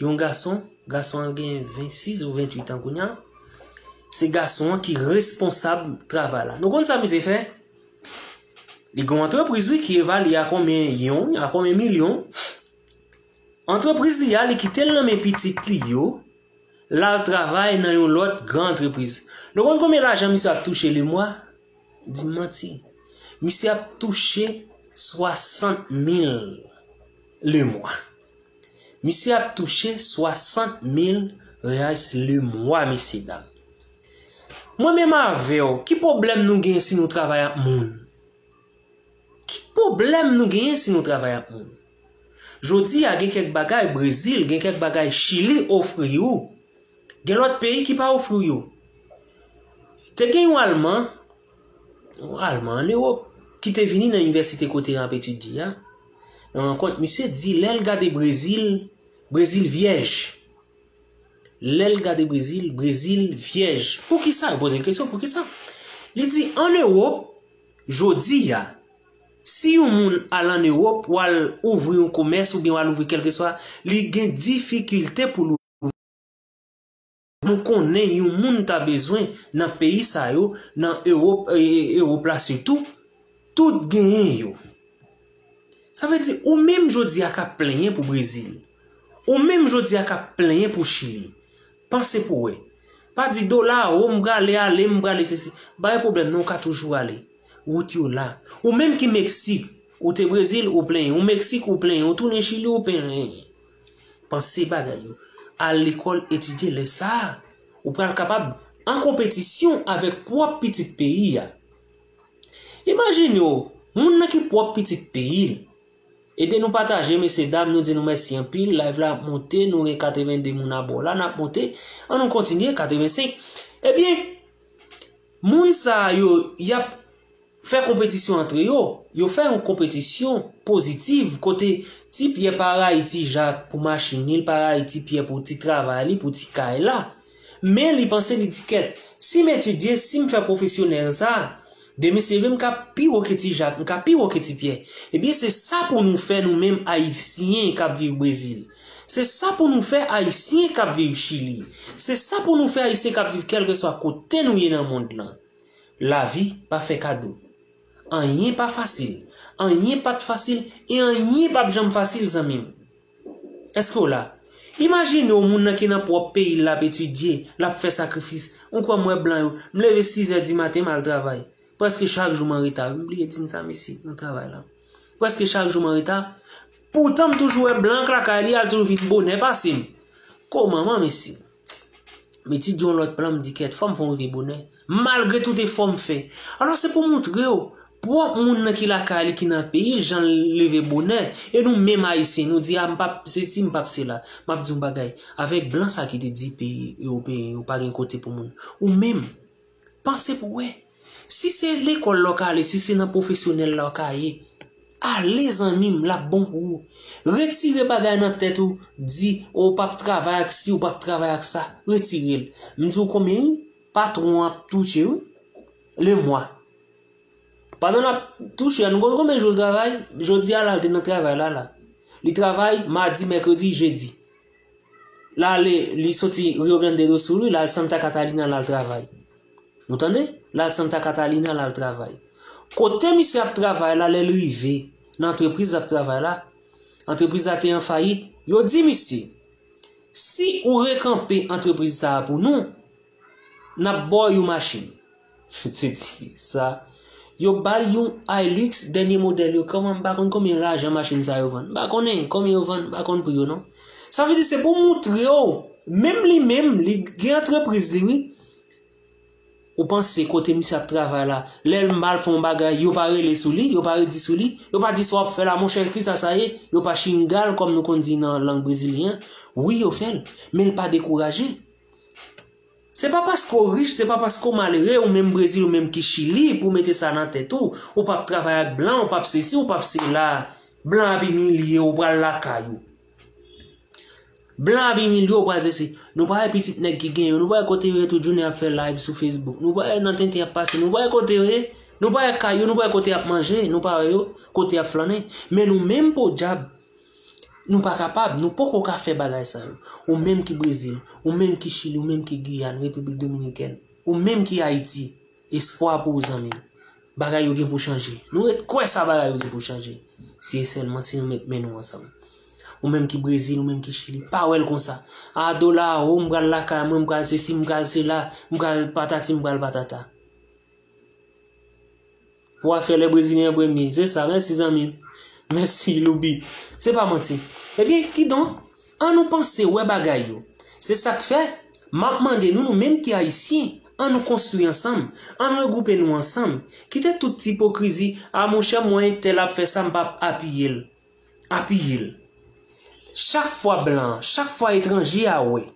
yon gason, gason an gen vennsis ou venntuit an kounye a. Se gason an ki responsab travay la. Nou konn sa misye fè? Li gen yon antrepriz, wi, ki evalye a konbyen yon, a konbyen milyon. Antrepriz li a, li kite l nan men pitit li yo, l al travay nan yon lòt gran antrepriz. Nou konn konbyen lajan misye ap touche lemwa? Di m manti. Misye ap touche swasant mil lemwa. Misye ap touche swasant mil reyais lemwa, mesye dam. Mwen menm avè w, ki pwoblèm nou genyen si nou travay ak moun? Ki pwoblèm nou genyen si nou travay ak moun? Jodi a, gen kèk bagay Brezil, gen kèk bagay Chili ofri w, gen lòt peyi ki pa ofri w yo. Te gen yon Alman, yon Alman ann Ewòp, ki te vini nan inivèsite kote n ap etidye a, nan rankont, misye di lè l gade Brezil, Brezil vyèj. Lè l gade Brezil, Brezil vyèj. Poukisa? Yo poze l kesyon, poukisa? Li di, ann Ewòp, jodi a, si yon moun al ann Ewòp, w al ouvri yon komès oubyen w al ouvri kèlkeswa, li gen difikilte pou l ouvri. Nou konnen yon moun ta bezwen nan peyi sa yo, nan Ewòp, e, e, Ewòp la sitou, tout genyen yo. Sa vle di, ou menm jodi a k ap plenyen pou Brezil. Ou menm jodi a k ap plenyen pou Chili. Panse pou w wè. Pa di dola, o, m prale ale, m prale sesi. Pa gen pwoblèm, non, ou ka toujou ale. Wout yo la. Ou menm ki Meksik, ou te Brezil, ou plenyen. Ou Meksik, ou plenyen. Ou tounen Chili, ou plenyen. Panse bagay yo. Al lekòl, etidye, lè sa a, ou pral kapab an konpetisyon avèk pwòp pitit peyi a. Imajine w, moun nan ki pwòp pitit peyi l. Ede nou pataje, mesye dam, nou di nou mèsi anpil. Live la ap monte, nou gen katrevenndde moun abò la, n ap monte. An nou kontinye, katrevensenk. Ebyen, moun sa yo, y ap fè konpetisyon antre yo. Yo fè yon konpetisyon pozitiv kote ti Pyè pa rayi ti Jak pou machin li, li pa rayi ti Pyè pou ti travay li, pou ti kay la. Men li panse, li di kèt, si m etidye, si m fè pwofesyonèl sa, demen si Dye vle m ka pi wo ke ti Jak, m ka pi wo ke ti Pyè. Ebyen, se sa pou nou fè nou menm Ayisyen k ap viv Brezil. Se sa pou nou fè Ayisyen k ap viv Chili. Se sa pou nou fè Ayisyen k ap viv kèlkeswa kote nou ye nan mond lan. Lavi pa fè kado. Anyen pa fasil. Anyen pa t fasil e anyen p ap janm fasil, zanmi m. Èske w la? Imajine w moun nan ki nan pwòp peyi l, l ap etidye, l ap fè sakrifis. Ou kwè m wè blan yo, m leve sizè di maten, m al travay. Prèske chak jou m an reta. M bliye di n sa, mesye, nan travay la. Prèske chak jou m an reta. Poutan m toujou wè blan k lakay li a, l toujou vin bonè pase m. Kòman, mesye? M etidye yon lòt plan, m di kèt, fò m fè yon rive bonè. Malgre tout efò m fè. Alò, se pou montre w, pwòp moun nan ki lakay li, ki nan peyi l, jan l leve bonè. E nou menm Ayisyen, nou di, "A, m p ap sesi, m p ap sela." M ap di yon bagay, avèk blan sa ki te di peyi ewopeyen yo pa gen kote pou moun, ou menm, panse pou wè. Si se lekòl la w ka ale, si se nan pwofesyonèl la w ka ye, ale, zanmi m, l ap bon pou ou. Retire bagay nan tèt ou, di, "O, w p ap travay ak si, w p ap travay ak sa." Retire l. M di w konbyen, wi, patwon an ap touche, wi, lemwa. Pandan l ap touche a, nou konn konbyen jou l travay? Jodi a la, l te nan travay la, la. Li travay madi, mèkredi, jedi. L ale, li soti Rio Grande do Sul, wi, l al Santa Catalina, l al travay. Nou tande? L al Santa Catalina, l al travay. Kote misye ap travay la, lè l rive nan antrepriz l ap travay la, antrepriz la te an fayit, yo di misye, "Si ou rekanpe antrepriz sa a pou nou, n ap ba w yon machin." Misye di sa. Yo ba l yon Hilux dènye modèl yo. Kòman, m pa konn konbyen lajan machin sa yo vann. M pa konnen konbyen yo vann, m pa konn pri yo non. Sa vle di se pou moutre w, menm li menm, li gen antrepriz li, wi. Ou panse kote misye ap travay la, lè l mal fè yon bagay, yo pa rele sou li, yo pa redi sou li, yo pa di sa w ap fè la, monchè, kisa sa ye? Yo pa chinga l, kòm nou konn di nan lang brezilyen an. Wi, yo fè l, men l pa dekouraje. Se pa paske w rich, se pa paske w malere, ou menm Brezil, ou menm ki Chili, pou w mete sa nan tèt ou. Ou p ap travay ak blan, ou p ap sesi, ou p ap sela. Blan ap imilye w, ou pral lakay ou. Blan ap imilye w, ou pral sesi. Nou pa wè pitit nèg ki gen yo, nou pa wè kote yo ye tout jounen ap fè live sou Facebook. Nou pa wè nan tenten y ap pase, nou pa wè kote yo ye. Nou pa wè kay yo, nou pa wè kote y ap manje, nou pa wè yo, kote y ap flannen. Men nou menm, podyab, nou pa kapab, nou poko ka fè bagay sa yo. Ou menm ki Brezil, ou menm ki Chili, ou menm ki Giyàn, Repiblik Dominikèn, ou menm ki Ayiti, espwa pou ou, zanmi m. Bagay yo gen pou chanje. Nou ret kwè sa, bagay yo gen pou chanje. Si e sèlman si nou met men nou ansanm. Ou menm ki Brezil, ou menm ki Chili, pa wè l konsa. A, dola a wo, m pral lakay mwen, m pral sesi, m pral sela, m pral patati, m pral patata. Pou afè lè Brezilyen an premye. Se sa, mèsi zanmi m. Mèsi, Loubi. Se pa manti. Ebyen, kidonk, ann nou panse wè bagay yo. Se sa k fè, m ap mande nou, nou menm ki Ayisyen, ann nou konstwi ansanm, ann nou regwoupe nou ansanm, kite tout ti ipokrizi, a monchè mwen, tèl ap fè sa, m p ap apiye l. Apiye l. Chak fwa blan an, chak fwa etranje a wè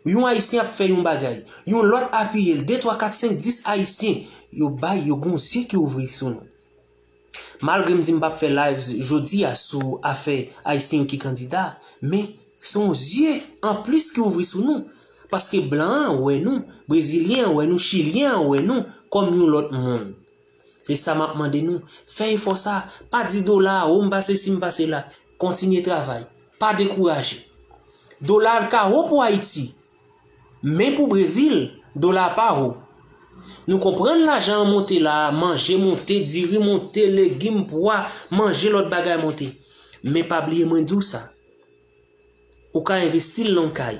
yon Ayisyen ap fè yon bagay, yon lòt apiye l, de, twa, kat, senk, dis Ayisyen, yo bay, yo gon zye ki ouvri sou nou. Malgre m di m p ap fè live jodi a sou afè Ayisyen yo ki kandida, men se yon zye anplis ki ouvri sou nou. Paske blan an wè nou, brezilyen an wè nou, chilyen an wè nou kòm yon lòt moun. Se sa m ap mande nou. Fè efò sa. Pa di dola a wo, m pa sesi, m pa sela. Kontinye travay. Pa dekouraje. Dola a ka wo pou Ayiti. Men pou Brezil, dola a pa wo. Nou konprann lajan an monte la, manje monte, diri monte, legim, pwa, manje lòt bagay monte. Men pa bliye mwen di w sa. Ou ka envesti l nan yon kay.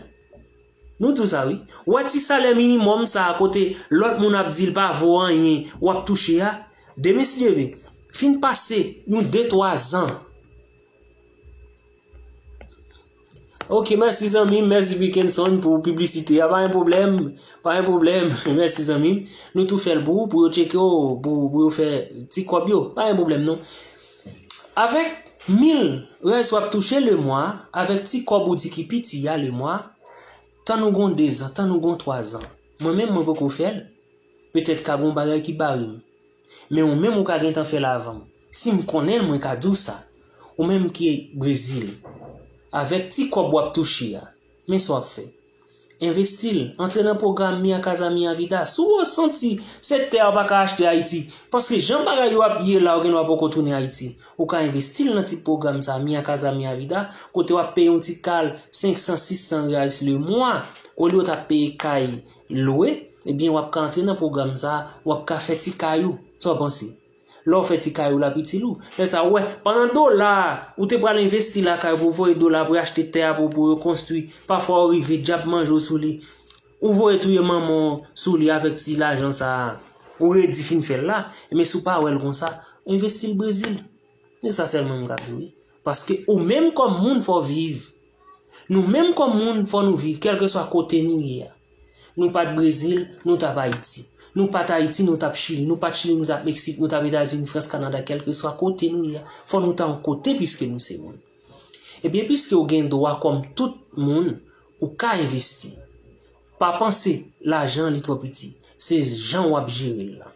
Nou di w sa wi. Ou wè ti salè minimòm sa a kote lòt moun ap di l pa vo anyen, w ap touche a. Demen si Dye vle, fin pase yon de twa zan. Ok, mèsi zanmi m, mèsi Bickenson pou piblisite a, pa gen pwoblèm, pa gen pwoblèm, mèsi zanmi m. Nou tou fè l pou ou, pou yo tcheke w, pou, pou yo fè ti kòb yo, pa gen pwoblèm non. Avèk mil rèls w ap touche lemwa, avèk ti kòb ou di ki piti a lemwa, tann ou gon de zan, tann ou gon twa zan. Mwen menm, mwen poko fè l. Petèt ka gon bagay ki bare m. Men ou menm ou ka gentan fè l avan m. Si m konnen l, mwen ka di w sa. Ou menm ki Brezil, avèk ti kòb w ap touche a, men sa w ap fè. Envesti l, antre nan pwogram Minha Casa Minha Vida. Si w santi se tè a w pa ka achte Ayiti, paske jan bagay yo ap ye la, ou gendwa poko tounen Ayiti. Ou ka envesti l nan ti pwogram sa, Minha Casa Minha Vida, kote w ap peye yon ti kal senk san, sis san reais lemwa, olye w t ap peye kay lwe, ebyen w ap ka antre nan pwogram sa, w ap ka fè ti kay ou. Sa w panse? Lè w fè ti kay ou, l ap itil ou. Lè sa, ou wè, pandan dola a, ou te pral envesti lakay ou pou voye dola pou achte tè a pou, pou yo konstwi, pafwa ou rive, dyab manje w sou li. Ou voye touye manman w sou li avèk ti lajan sa a. Ou redi fin fè l la, men si w pa wè l konsa, envesti l Brezil. Se sa sèlman m ka di w wi. Paske ou menm kòm moun fò w viv. Nou menm kòm moun fò nou viv, kèlkeswa kote nou ye a. Nou pa t Brezil, nou t ap Ayiti. Nou pa t Ayiti, nou t ap Chili. Nou pa t Chili, nou t ap Meksik, nou t ap Etazini, Frans, Kanada, kèlkeswa kote nou ye a. Fò nou ta yon kote piske nou se moun. Ebyen, piske w gen dwa kòm tout moun, ou ka envesti. Pa panse lajan li twò piti. Se jan w ap jere l la.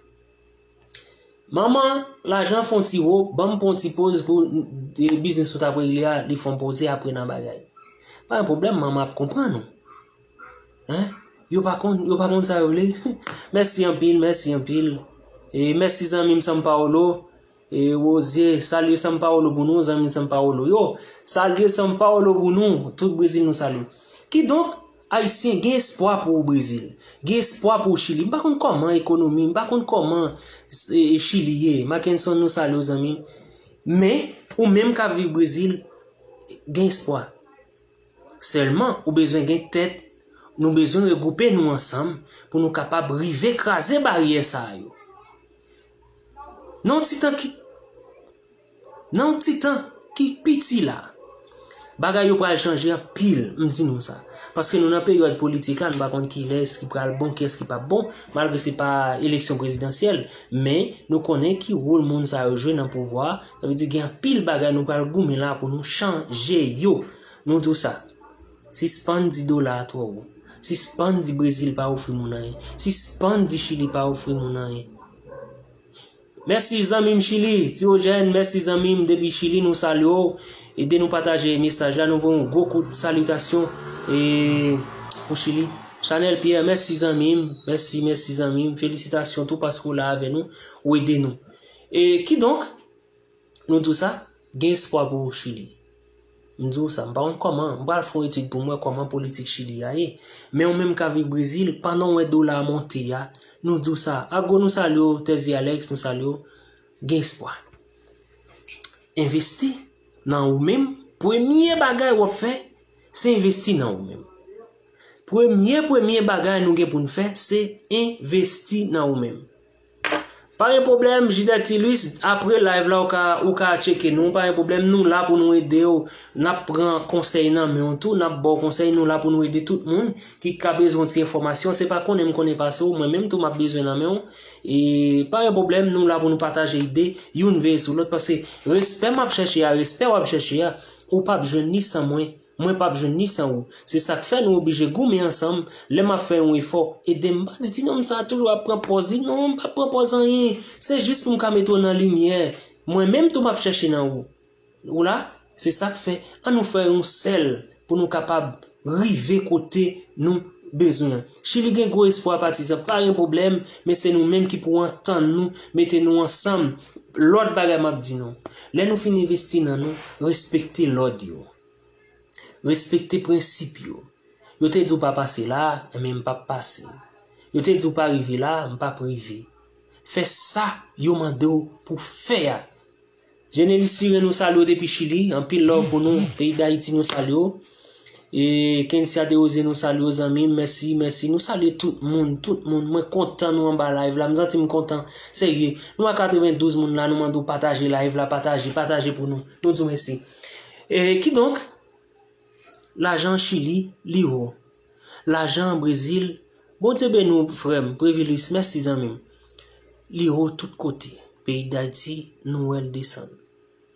Manman, lajan fè yon ti wo, ban m pran yon ti poz pou, e, biznis ou t ap regle a, li fè yon poze apre nan bagay. Pa gen pwoblèm, manman ap konprann ou. Hein? Yo pa konn, yo pa konn sa yo vle. Mèsi anpil, mèsi anpil. E mèsi zanmi m São Paulo. E Rose, salye São Paulo pou nou, zanmi São Paulo yo. Salye São Paulo pou nou, tout Brezil nou salye. Kidonk, Ayisyen gen espwa pou Brezil. Gen espwa pou Chili. M pa konn kòman ekonomi, m pa konn kòman, e, Chili ye. Mackenson nou salye w zanmi m. Men, ou menm k ap viv Brezil, gen espwa. Sèlman, ou bezwen gen tèt, nou bezwen regwoupe nou ansanm pou nou kapab rive kraze baryè sa yo. Nan yon ti tan ki, nan yon ti tan ki piti la, bagay yo pral chanje anpil, m di nou sa. Paske nou nan peryòd politik la, nou pa konn kilès ki pral bon, kilès ki p ap bon, malgre se pa eleksyon prezidansyèl, men nou konnen ki wòl moun sa yo jwe nan pouvwa, sa vle di gen anpil bagay nou pral goumen la pou nou chanje yo. Nou di w sa. Sispann di dola a twò wo. Sispann di Brezil pa ofri moun anyen. Sispann di Chili pa ofri moun anyen. Mèsi zanmi m Chili, Diogène, mèsi zanmi m depi Chili, nou salye w. Ede nou pataje mesaj la, nou voye yon gwo kout salitasyon, e, pou Chili. Chanel Pierre, mèsi zanmi m, mèsi, mèsi zanmi m, felisitasyon tou paske w la avè nou, ou ede nou. E kidonk, nou di w sa, gen espwa pou Chili. M di w sa, m pa konn kòman, m pral fè yon etid pou m wè kòman politik Chili a ye. Men ou menm k ap viv Brezil, pandan w wè dola a monte a, nou di w sa. Agro, nou salye w, Tèzi Alex, nou salye w. Gen espwa. Envesti nan ou menm. Premye bagay w ap fè, se envesti nan ou menm. Premye, premye bagay nou gen pou n fè, se envesti nan ou menm. Pa gen pwoblèm, Jidèti Luis, apre live la, ou ka, ou ka tcheke nou, pa gen pwoblèm, nou la pou nou ede w. N ap pran konsèy nan men w tou, n ap ba w konsèy, nou la pou nou ede tout moun ki ka bezwen yon ti enfòmasyon. Se pa konnen m konnen pase w, mwen menm tou m ap bezwen nan men w. E pa gen pwoblèm, nou la pou nou pataje ide, youn veye sou lòt, paske respè m ap chèche a, respè w ap chèche a, ou p ap jwenn li san mwen. Mwen p ap jwenn li san ou. Se sa k fè nou oblije goumen ansanm. Lè m ap fè yon efò, ede m. M pa di ti nonm sa a toujou ap pran pòz li. Non, m p ap pran pòz anyen. Se jis pou m ka mete w nan limyè. Mwen menm tou m ap chèche nan ou. Ou la, se sa k fè. Ann nou fè yon sèl pou nou kapab rive kote nou bezwen an. Chili gen gwo espwa patizan, pa gen pwoblèm, men se nou menm ki pou antann nou, mete nou ansanm. Lòt bagay m ap di nou, lè nou fin envesti nan nou, respekte lòd yo. Respekte prensip yo. Yo te di w pa pase la, enben m p ap pase. Yo te di w pa rive la, m p ap rive. Fè sa yo mande w pou fè a. Genelis Siren, nou salye w depi Chili. Anpil love pou nou. Peyi Dayiti, nou salye w. E Kensia Deroze, nou salye w, zanmi m. Mèsi, mèsi. Nou salye tout moun, tout moun. Mwen kontan nou anba live la. M santi m kontan. Serye. Nou a katrevendouz moun la, nou mande w pataje live la, pataje, pataje pou nou. Nou di w mèsi. E kidonk, lajan Chili, li wo. Lajan Brezil, Bondye beni w, frè m, Previlus, mèsi, zanmi m. Li wo tout kote. Peyi Dayiti, nou wè l desann.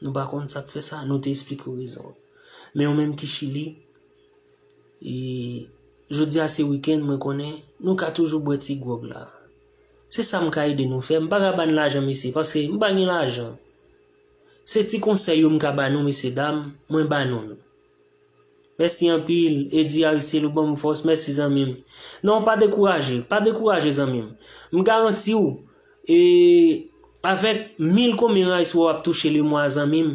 Nou pa konn sa k fè sa, nou te esplike w rezon an. Men ou menm ki Chili, e, jodi a se wikenn, mwen konnen, nou ka toujou bwè ti gwòg la. Se sa m ka ede nou fè. M pa ka ba n lajan, mesye, paske m pa gen lajan. Se ti konsèy yo m ka ba nou, mesye dam, mwen ba nou l. Mèsi anpil, Eddy Aristide, ou ban m fòs, mèsi zanmi m. Non, pa dekouraje, pa dekouraje zanmi m. M garanti w, e, avèk mil konbyen rice w ap touche le mwa zanmi m,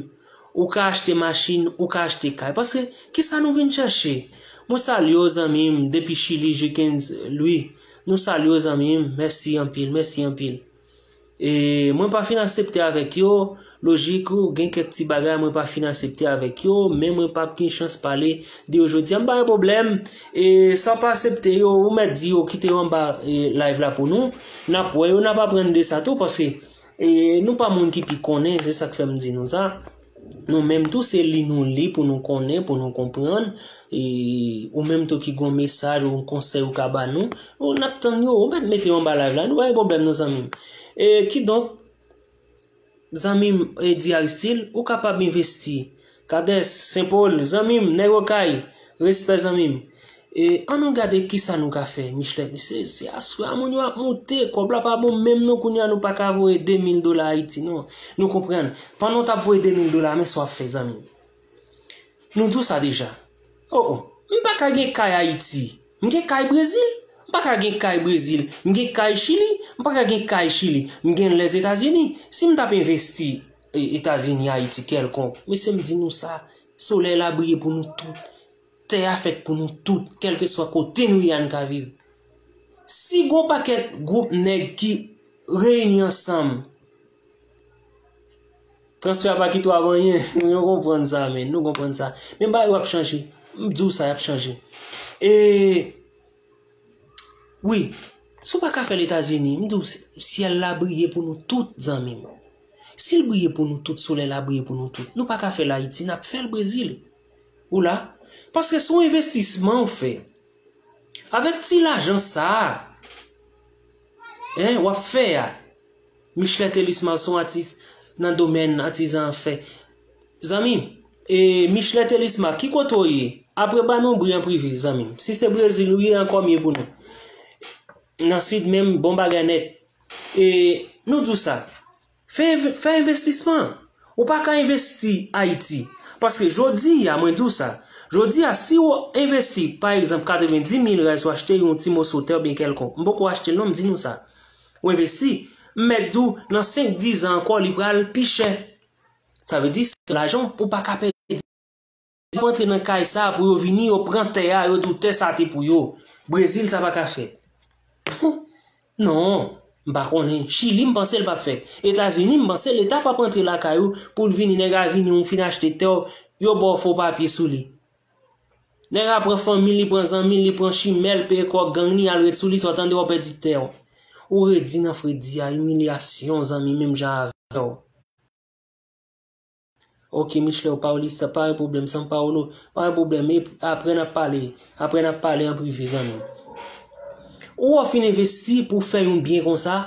ou ka achte machin, ou ka achte kay. Paske, kisa nou vin chèche? Mwen salye w zanmi m, depi Chili, Jikens Louis. Nou salye w zanmi m, mèsi anpil, mèsi anpil. E mwen pa fin aksepte avèk yo, lojik ou gen kèk ti bagay mwen pa fin aksepte avèk yo, men mwen p ap gen chans pale de yo jodi a. M pa gen pwoblèm, e sa w pa aksepte yo, ou mèt di yo kite yo anba, e, live la pou nou. N ap wè yo, n ap aprann de sa tou, paske, e, nou pa moun ki pi konnen, se sa k fè m di nou sa. Nou menm tou, se li nou li pou nou konnen, pou nou konprann. E, ou menm tou ki gon mesaj ou konsèy ou ka ba nou, ou n ap tann yo, ou mèt mete yo anba live la, nou pa gen pwoblèm non zanmi m. E, kidonk, zanmi m, Eddy Aristil, ou kapab envesti. Kadès, Senpol, zanmi m, Nèg Okay, respè zanmi m. E, ann nou gade kisa nou ka fè, Michelet. Se, se aswè a moun yo ap moute, kòb la pa bon menm non kounye a nou pa ka voye de mil dola Ayiti non. Nou konprann. Pandan w t ap voye de mil dola, men sa w ap fè, zanmi m. Nou di w sa deja. Oh, oh. M pa ka gen kay Ayiti. M gen kay Brezil. M pa ka gen kay Brezil. M gen kay Chili. M pa ka gen kay Chili. M gen Lèzetazini. Si m t ap envesti, e, Etazini, Ayiti, kèlkonk, mesye, m di nou sa, solèy la briye pou nou tout. Tè a fèt pou nou tout, kèlkeswa kote nou ye a n ka viv. Si gon pakèt gwoup nèg ki reyini ansanm, transfè a pa kite w ap anyen. Nou konprann sa, men. Nou konprann sa. Men bagay yo ap chanje. M di w sa, y ap chanje. E, wi, si w pa ka fè l Etazini, m di w, syèl la briye pou nou tout, zanmi m. Si l briye pou nou tout, solèy la briye pou nou tout, nou pa ka fè l Ayiti, n ap fè l Brezil. Ou la? Paske se yon envestisman w fè. Avèk ti lajan sa a, en, w ap fè a. Michelet Elisma se yon atis nan domèn atizan an fè. Zanmi m, e Michelet Elisma, ki kote w ye? Apre ba nou bri an prive, zanmi m. Si se Brezil ou ye, ankò mye pou nou. Nan Sid menm, bon bagay nèt. E nou di w sa. Fè, fè envestisman. Ou pa ka envesti Ayiti. Paske jodi a, mwen di w sa. Jodi a, si w envesti, pa egzanp, katrevenndis mil riyal, w achte yon ti moso tè oubyen kèlkonk. M poko achte l non, m di nou sa. Ou envesti, m mèt di w, nan senk, diz an ankò, li pral pi chè. Sa vle di, se lajan ou pa ka pèdi. Yo ap antre nan kay sa a pou yo vini, yo pran tè a, yo di w tè sa te pou yo. Brezil, sa pa ka fèt. Non, m pa konnen. Chili, m panse l p ap fèt. Etazini, m panse Leta p ap antre lakay ou pou l vini, nèg a vini, ou fin achte tè w, yo ba w fo papye sou li. Nèg a pran fanmi l, li pran zanmi l, li pran chimè l, peye kòb gang li, al ret sou li, sa w tande w ap pèdi tè w. Ou redi nan fredi a, imilyasyon, zanmi, menm jan avè w. Ok, Michelet, Paulista, pa gen pwoblèm, San Paolo, pa gen pwoblèm, e apre n ap pale, apre n ap pale an prive, zanmi m. Ou wè w fin envesti pou w fè yon byen konsa,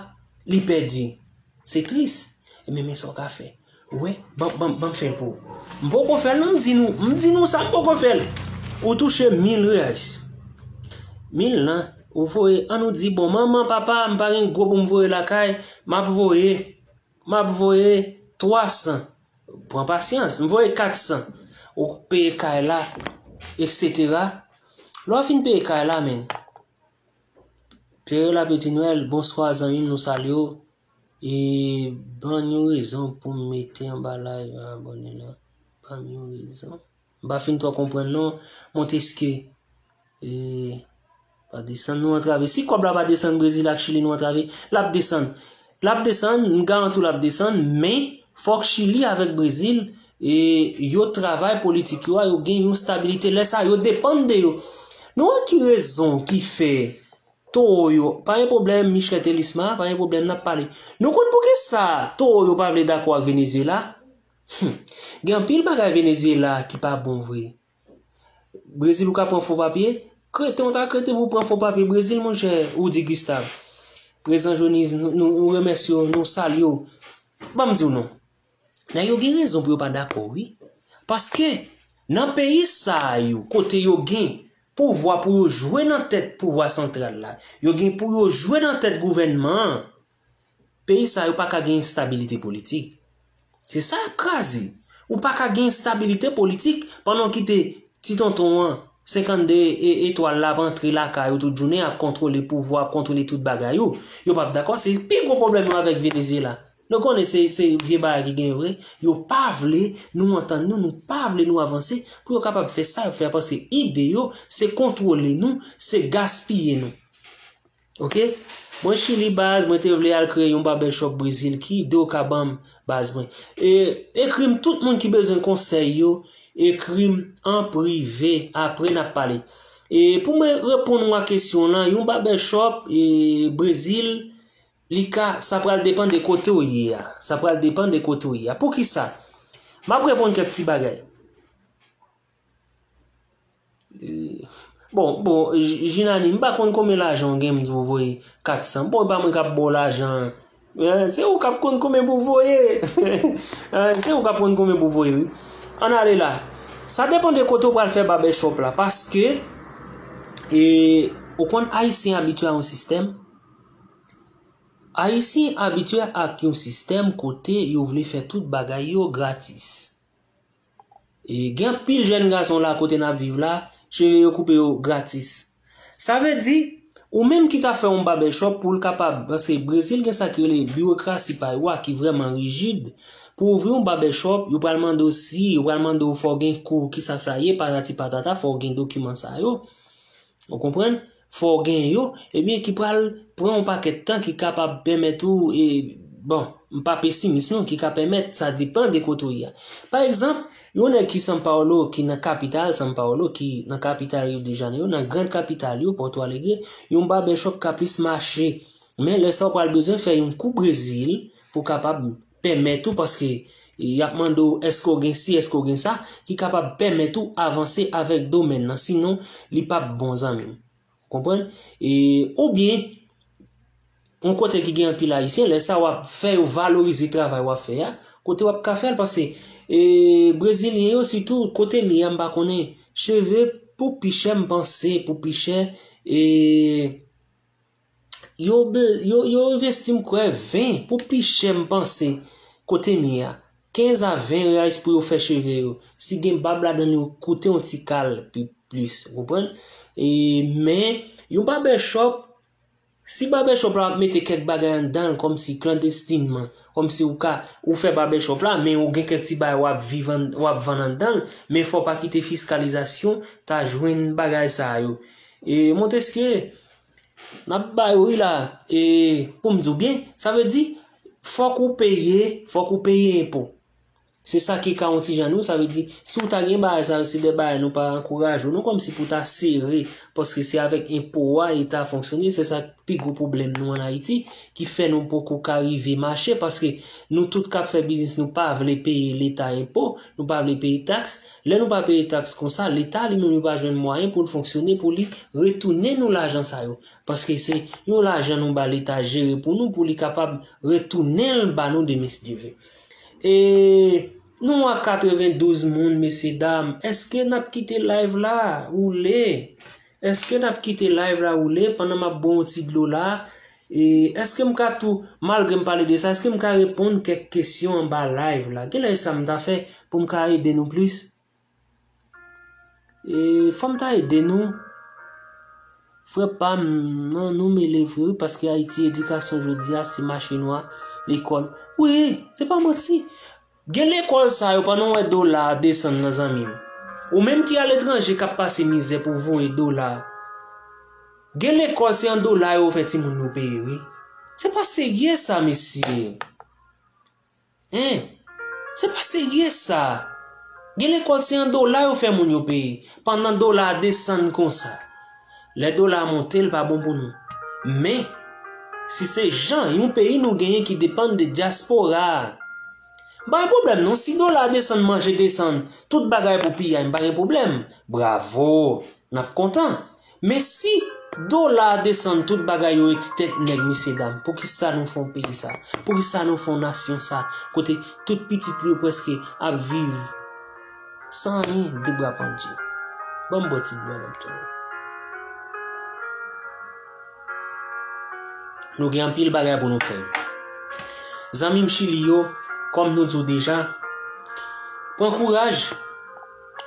li pèdi. Se tris. Ebyen, men sa w ka fè. Ou wè, ban, ban, ban m fè l pou ou. M poko fè l non, m di nou, m di nou sa, m poko fè l. Ou touche mil reyals. Mil lan, ou voye, an nou di, bon, manman, papa, m pa gen gwo pou m voye lakay, m ap voye, m ap voye twa san. Pran pasyans, m voye kat san. Ou peye kay la, etsetera. Lè w fin peye kay la, men. Pere la Peti Nwèl, bonswa zanmi m, nou salye w. E ban m yon rezon pou m mete anba live a abòne la. Ban m yon rezon. M pa fin twò konprann non. Montesquieu. E pa desann nou antrave. Si kòb la pa desann Brezil ak Chili nou antrave, l ap desann. L ap desann, m garanti w l ap desann, men fòk Chili avèk Brezil, e yo travay politik yo a, yo gen yon stabilite. Lè sa, yo depann de yo. Nou wè ki rezon ki fè Towo yo, pa gen pwoblèm, Michelet Elisma, pa gen pwoblèm, n ap pale. Nou konn poukisa Towo yo pa vle dakò ak Venezuela? Hmm. Gen anpil bagay Venezuela ki pa bon vre. Brezil ou ka pran fo papye, krete, ou ta krete pou pran fo papye Brezil, monchè, ou di Gustave. Prezan Jonis, nou, nou, nou remèsye w, nou salye w. Ban m di w non. Nèg yo gen rezon pou yo pa dakò, wi. Paske, nan peyi sa yo, kote yo gen pouvwa pou yo jwe nan tèt pouvwa santral la, yo gen pou yo jwe nan tèt gouvènman an, peyi sa yo pa ka gen estabilite politik. Se sa y ap kraze. Ou pa ka gen estabilite politik pandan w kite ti tonton an, senkannde e-, etwal la ap antre lakay ou tout jounen, ap kontwole pouvwa, ap kontwole tout bagay ou. Yo p ap dakò, se pi gwo pwoblèm yo avèk Venezuela. Nou konnen se, se vye bagay ki gen vre. Yo pa vle nou antann nou, nou pa vle nou avanse pou yo kapab fè sa y ap fè a, paske ide yo, se kontwole nou, se gaspiye nou. Ok? Mwen Chili baz, mwen te vle al kreye yon barbershop Brezil, ki ide w ka ban m baz mwen? E, ekri m tout moun ki bezwen konsèy yo, ekri m an prive, apre n ap pale. E pou mwen reponn w a kesyon w lan, yon barbershop, e, Brezil, li ka, sa pral depann de kote w ye a. Sa pral depann de kote w ye a. Poukisa? M ap reponn kèk ti bagay. Eh, bon, bon, J- Jinani, m pa konn konbyen lajan w gen, m di w voye kat san. Bon, e pa mwen k ap ba w lajan an. Eh, se ou k ap konn konbyen pou voye. Eh, se ou k ap konn konbyen pou voye, wi. Ann ale la. Sa depann de kote w pral fè barbershop la, paske, e, ou konn Ayisyen abitye a yon sistèm. Ayisyen abitye ak yon sistèm kote yo vle fè tout bagay yo gratis. E gen anpil jèn gason la kote n ap viv la, cheve yo koupe yo gratis. Sa vle di, ou menm ki ta fè yon barbershop pou l kapab, paske Brezil gen sa ki rele biwokrasi pa yo a ki vrèman rijid. Pou ouvri yon barbershop, yo pral mande w si, yo pral mande w fò w gen kou, kisa sa ye, patati patata, fò w gen dokiman sa yo. Ou konprann? Fò w gen yo, ebyen, ki pral pran yon pakèt tan ki kapab pèmèt ou, e, bon, m pa pesimis non, ki ka pèmèt, sa depann de kote w ye a. Pa egzanp, yon nèg ki São Paulo, ki nan kapital São Paulo, ki nan kapital Rio de Janeiro, nan gran kapital yo, Porto Alegre, yon barbershop ka plis mache. Men lè sa w pral bezwen fè yon kou Brezil pou kapab pèmèt ou, paske y ap mande w èske w gen si, èske w gen sa, ki kapab pèmèt ou avanse avèk domèn nan. Sinon, li p ap bon, zanmi m. Konprann? E, oubyen, yon kote ki gen anpil Ayisyen, lè sa w ap fè yo valorize travay w ap fè a, kote w ap ka fè l, paske, e, Brezilyen yo, sitou, kote m ye a, m pa konnen, cheve pou pi chè, m panse, pou pi chè, e, yo, be- yo, yo envesti, m kwè, ven, pou pi chè, m panse, kote m ye a. Kenz a ven reais pou yo fè cheve yo. Si gen bab ladan l, yo koute yon ti kal pi plis, ou konprann? E, men, yon barbershop, si barbershop la ap mete kèk bagay anndan l, kòmsi klandestinman, kòmsi ou ka, ou fè barbershop la, men ou gen kèk ti bagay w ap viv an, w ap vann anndan l, men fò w pa kite fiskalizasyon ta jwenn bagay sa yo. E, Montesquieu, n ap ba yo, wi, la, e, pou m di w byen, sa vle di, fòk ou peye, fòk ou peye enpo. Se sa ki ka yon ti jan nou, sa vle di, si w ta gen bagay sa yo, se de bagay nou pa ankouraje w, non, kòmsi pou ta sere, paske se avèk enpo a Eta fonksyone, se sa pi gwo pwoblèm nou ann Ayiti, ki fè nou poko ka rive mache, paske nou tout k ap fè biznis, nou pa vle peye Leta enpo, nou pa vle peye taks. Lè nou pa peye taks konsa, Leta li menm li pa jwenn mwayen pou l fonksyone, pou li retounen nou lajan sa yo. Paske se yon lajan nou ba Leta jere pou nou, pou li kapab retounen l ba nou demen si Dye ve. E nou a katrevendouz moun, mesye dam. Èske n ap kite live la woule? Èske n ap kite live la woule pandan m ap bwè yon ti dlo la? E èske m ka tou, malgre m pale de sa, èske m ka reponn kèk kesyon anba live la? Genlè e sa m ta fè pou m ka ede nou plis. E fò m ta ede nou. Frè pa m, non, nou mele vre wi, paske Ayiti edikasyon jodi a se mache nwa, lekòl. Wi, se pa manti. Gen lekòl sa yo, pandan w wè dola a desann nan, zanmi m. Ou menm ki aletranje k ap pase mizè pou voye dola a. Gen lekòl se an dola yo fè timoun yo peye wi. Se pa serye sa, mesye. Hein? Se pa serye sa. Gen lekòl se an dola yo fè moun yo peye, pandan dola a desann konsa. Lè dola a monte, l pa bon pou nou. Men, si se jan yon peyi nou genyen ki depann de dyaspora a, m pa gen pwoblèm non. Si dola a desann, manje desann, tout bagay pou piyay, m pa gen pwoblèm. Bravo! N ap kontan. Men si dola a desann, tout bagay yo rete tèt nèg, mesye dam, poukisa nou fè yon peyi sa? Poukisa nou fè yon nasyon sa? Kote tout pitit li yo prèske ap viv san anyen, de bra pandye. Ban m bwè ti dlo a, m ap tounen. Nou gen anpil bagay pou nou fè. Zanmi m Chili yo, kòm nou di w deja, pran kouraj.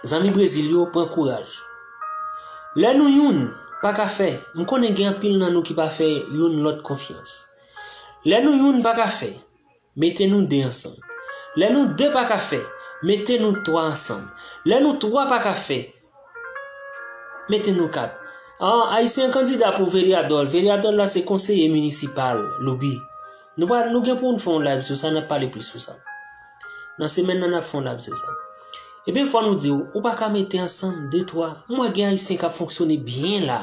Zanmi Brezil yo, pran kouraj. Lè nou youn pa ka fè, m konnen gen anpil nan nou ki pa fè youn lòt konfyans. Lè nou youn pa ka fè, mete nou de ansanm. Lè nou de pa ka fè, mete nou twa ansanm. Lè nou twa pa ka fè, mete nou kat. An, Ayisyen kandida pou Vereador. Vereador la se konseye minisipal, Loubi. Nou pa, nou gen pou n fè yon live sou sa, n ap pale plis sou sa. Nan semèn nan, n ap fè yon live sou sa. Ebyen, fò nou di w, ou pa ka mete ansanm de, twa. M wè gen Ayisyen k ap fonksyone byen la.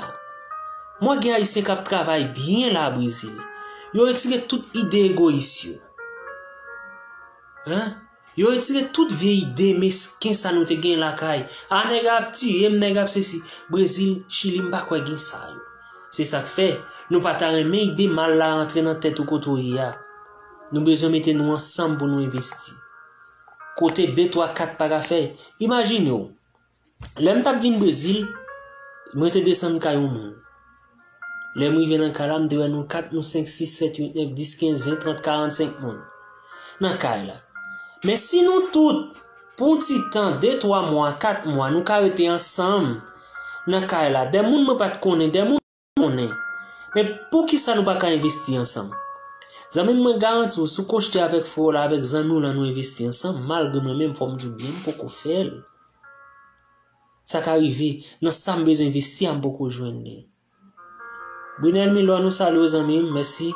M wè gen Ayisyen k ap travay byen la, Brezil. Yo retire tout ide egoyis yo. Hein? Yo retire tout vye ide mesken sa nou te gen lakay. A, nèg ap tiye m, nèg ap sesi. Brezil, Chili, m pa kwè gen sa yo. Se sa k fè, nou pa ta renmen ide mal la rantre nan tèt ou kote w ye a. Nou bezwen mete nou ansanm pou nou envesti. Kote de, twa, kat pa ka fè. Imajine w, lè m t ap vin Brezil, mwen te desann kay yon moun. Lè m rive nan kay la, m te wè nou kat, nou senk, sis, sèt, uit, nèf, dis, kenz, ven, trant, karannsenk moun nan kay la. Men si nou tout, pou yon ti tan, de, twa mwa, kat mwa, nou ka rete ansanm nan kay la, de moun mwen pa t konnen, de moun mwen konnen, men poukisa nou pa ka envesti ansanm? Zanmi m, mwen garanti w, si w kochte avèk frè w la, avèk zanmi w lan, nou envesti ansanm, malgre mwen menm, fò m di w byen, m poko fè l. Sa ka rive, nan sa m bezwen envesti a, m poko jwenn li. Brunel Milor, nou salye w, zanmi m, mèsi.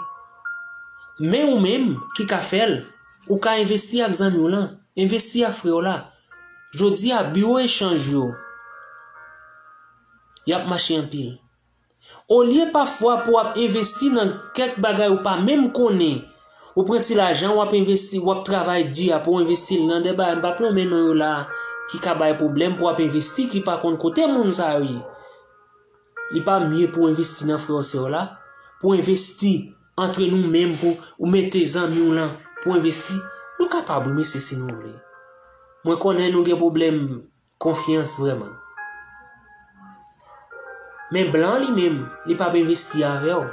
Men ou menm ki ka fè l, ou ka envesti ak zanmi w lan, envesti ak frè w la. Jodi a, biwo echanj yo, y ap mache anpil. Olye pafwa pou w ap envesti nan kèk bagay ou pa menm konnen, ou pran ti lajan, w ap envesti, w ap travay di a pou w envesti l nan de bagay, m p ap nonmen non yo la, ki ka bay pwoblèm pou w ap envesti, ki pa konn kote moun sa yo ye. Li pa mye pou w envesti nan frè w, sè w la, pou w envesti antre nou menm, pou ou mete zanmi w lan, pou w envesti. Nou kapab, wi, mesye, si nou vle. Mwen konnen nou gen pwoblèm konfyans vrèman. Men blan li menm, li p ap envesti avè w.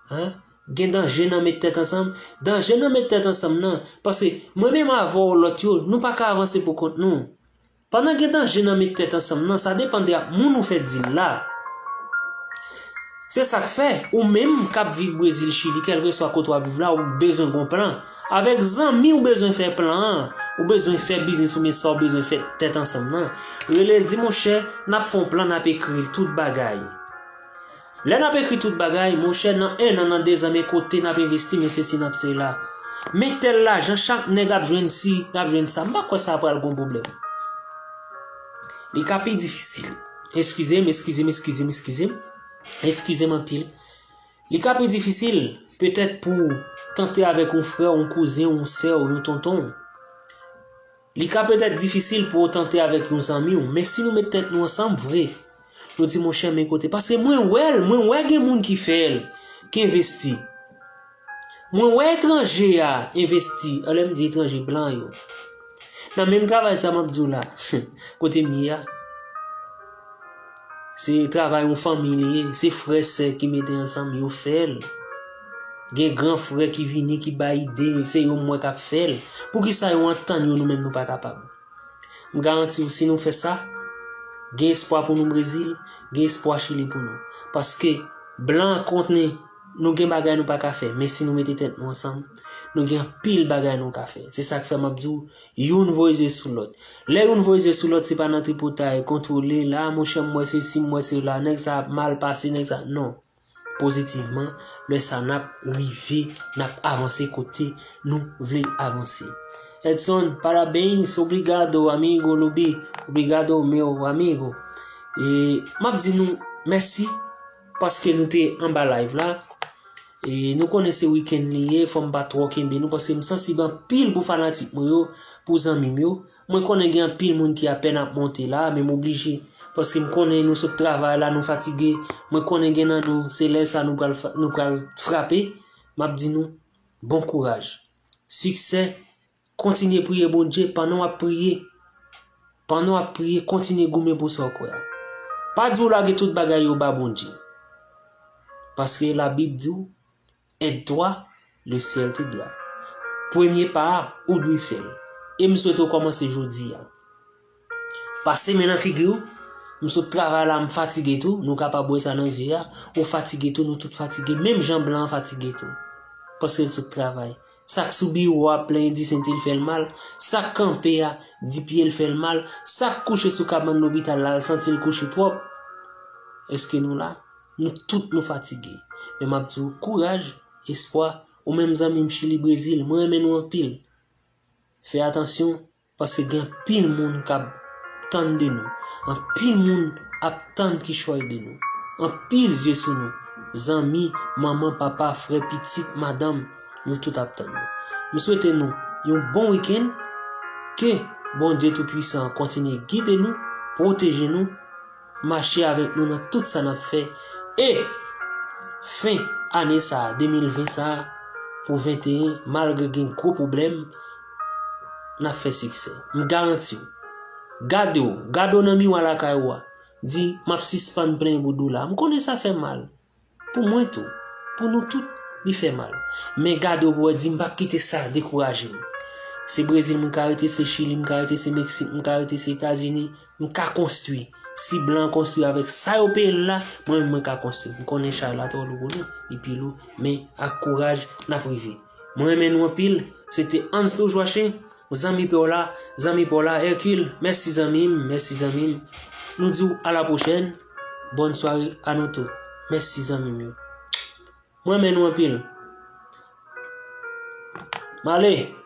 Hein? Gen danje nan met tèt ansanm. Danje nan met tèt ansanm nan. Paske mwen menm avè w, lòt yo, nou pa ka avanse pou kont nou. Pandan gen danje nan met tèt ansanm nan, sa depann de ak moun ou fè dil la. Se sa k fè, ou menm k ap viv Brezil, Chili, kèlkeswa kote w ap viv la, ou bezwen gon plan. Avèk zanmi ou bezwen fè plan an, ou bezwen fè biznis oubyen sa ou bezwen fè tèt ansanm nan. Rele l, di, monchè, n ap fè yon plan, n ap ekri tout bagay. Lè n ap ekri tout bagay, monchè, nan en an, nan de zan, men kote n ap envesti, men sesi, n ap sela. Men tèl lajan, chak nèg ap jwenn si, ap jwenn sa. M pa kwè sa pral gon pwoblèm. Li ka pi difisil. Eskize m, eskize m, eskize m, eskize m. Eskize m anpil. Li ka pi difisil, petèt, pou w tante avèk yon frè, yon kouzen, yon sè, yon tonton. Li ka petèt difisil pou w tante avèk yon zanmi w, men si nou met tèt nou ansanm vre, nou di, monchè, men kote. Paske mwen wè l, mwen wè gen moun ki fè l, ki envesti. Mwen wè etranje a envesti, anlè m di etranje, blan yo. Nan menm travay sa m ap di w la, kote m ye a. Se travay yon fanmi li ye, se frè, sè ki mete ansanm, yo fè l. Gen gran frè ki vini, ki bay ide, se yo m wè k ap fè l. Poukisa yo antann yo, nou menm nou pa kapab? M garanti w, si nou fè sa, gen espwa pou nou Brezil, gen espwa Chili pou nou. Paske blan konnen nou gen bagay nou pa ka fè, men si nou mete tèt nou ansanm, nou gen anpil bagay nou ka fè. Se sa k fè m ap di w, youn voye zye sou lòt. Lè youn voye zye sou lòt, se pa nan tripotay, kontwole, la, monchè, m wè sesi, m wè sela, nèg sa ap mal pase, nèg sa, non. Pozitivman, lè sa n ap rive, n ap avanse kote nou vle avanse. Edson, parabéns, obrigado, amigo, Lubi, obrigado, meu amigo. E m ap di nou mèsi paske nou te anba live la. E nou konnen se wikenn li ye, fò m pa twò kenbe nou, paske m sansib anpil pou fanatik mwen yo, pou zanmi m yo. Mwen konnen gen anpil moun ki apèn ap monte la, men m oblije, paske m konnen nou sot travay la, nou fatige. Mwen konnen gen nan nou, se lè sa nou pral fa-, nou pral frape. M ap di nou, bon kouraj. Siksè, kontinye priye Bondye pandan w ap priye. Pandan w ap priye, kontinye goumen pou sa w kwè a. Pa di w lage tout bagay yo ba Bondye. Paske Labib di w, aide-toi, le ciel t'aidera. Premye pa a, ou dwe fè l. E m swete w kòmanse jodi a. Pase men nan figi w. M sot travay la, m fatige tou. Nou kapab wè sa nan je a. Ou fatige tou, nou tout fatige. Menm jan blan an fatige tou. Paske l sot travay. Sa k sou biwo a plenyen di senti l fè l mal. Sa k kanpe a di pye l fè l mal. Sa k kouche sou kabann lopital la, l santi l kouche twòp. Èske nou la? Nou tout nou fatige. Men m ap di w kouraj, espwa, ou menm zanmi m Chili, Brezil, mwen renmen nou anpil. Fè atansyon, paske gen anpil moun k ap tann de nou. Anpil moun ap tann kichòy de nou. Anpil zye sou nou. Zanmi, manman, papa, frè, pitit, madanm, nou tout ap tann nou. M swete nou yon bon wikenn. Ke Bondye Toupwisan an kontinye gide nou, pwoteje nou, mache avèk nou nan tout sa n ap fè. E fen ane sa a, de mil ven sa a, pou venteyen, malgre gen gwo pwoblèm, n ap fè siksè. M garanti w. Gade w, gade w nan miwa lakay ou a. Di, "M ap sispann plenyen bout dola." M konnen sa fè mal. Pou mwen tou, pou nou tout, li fè mal. Men gade w pou w di, "M p ap kite sa dekouraje m." Se Brezil mwen ka rete, se Chili m ka rete, se Meksik m ka rete, se Etazini, m ka konstwi. Si blan an konstwi avèk sa yo peye l la, mwen menm mwen ka konstwi. M konnen chay la twò lou pou nou, li pi lou, men ak kouraj, n ap rive. Mwen renmen nou anpil, se te Ansto Joachim, zanmi pa w la, zanmi pa w la, Hercule, mèsi zanmi m, mèsi zanmi m. Nou di w a la pwochèn, bòn sware a nou tou. Mèsi zanmi m yo. Mwen renmen nou anpil. M ale.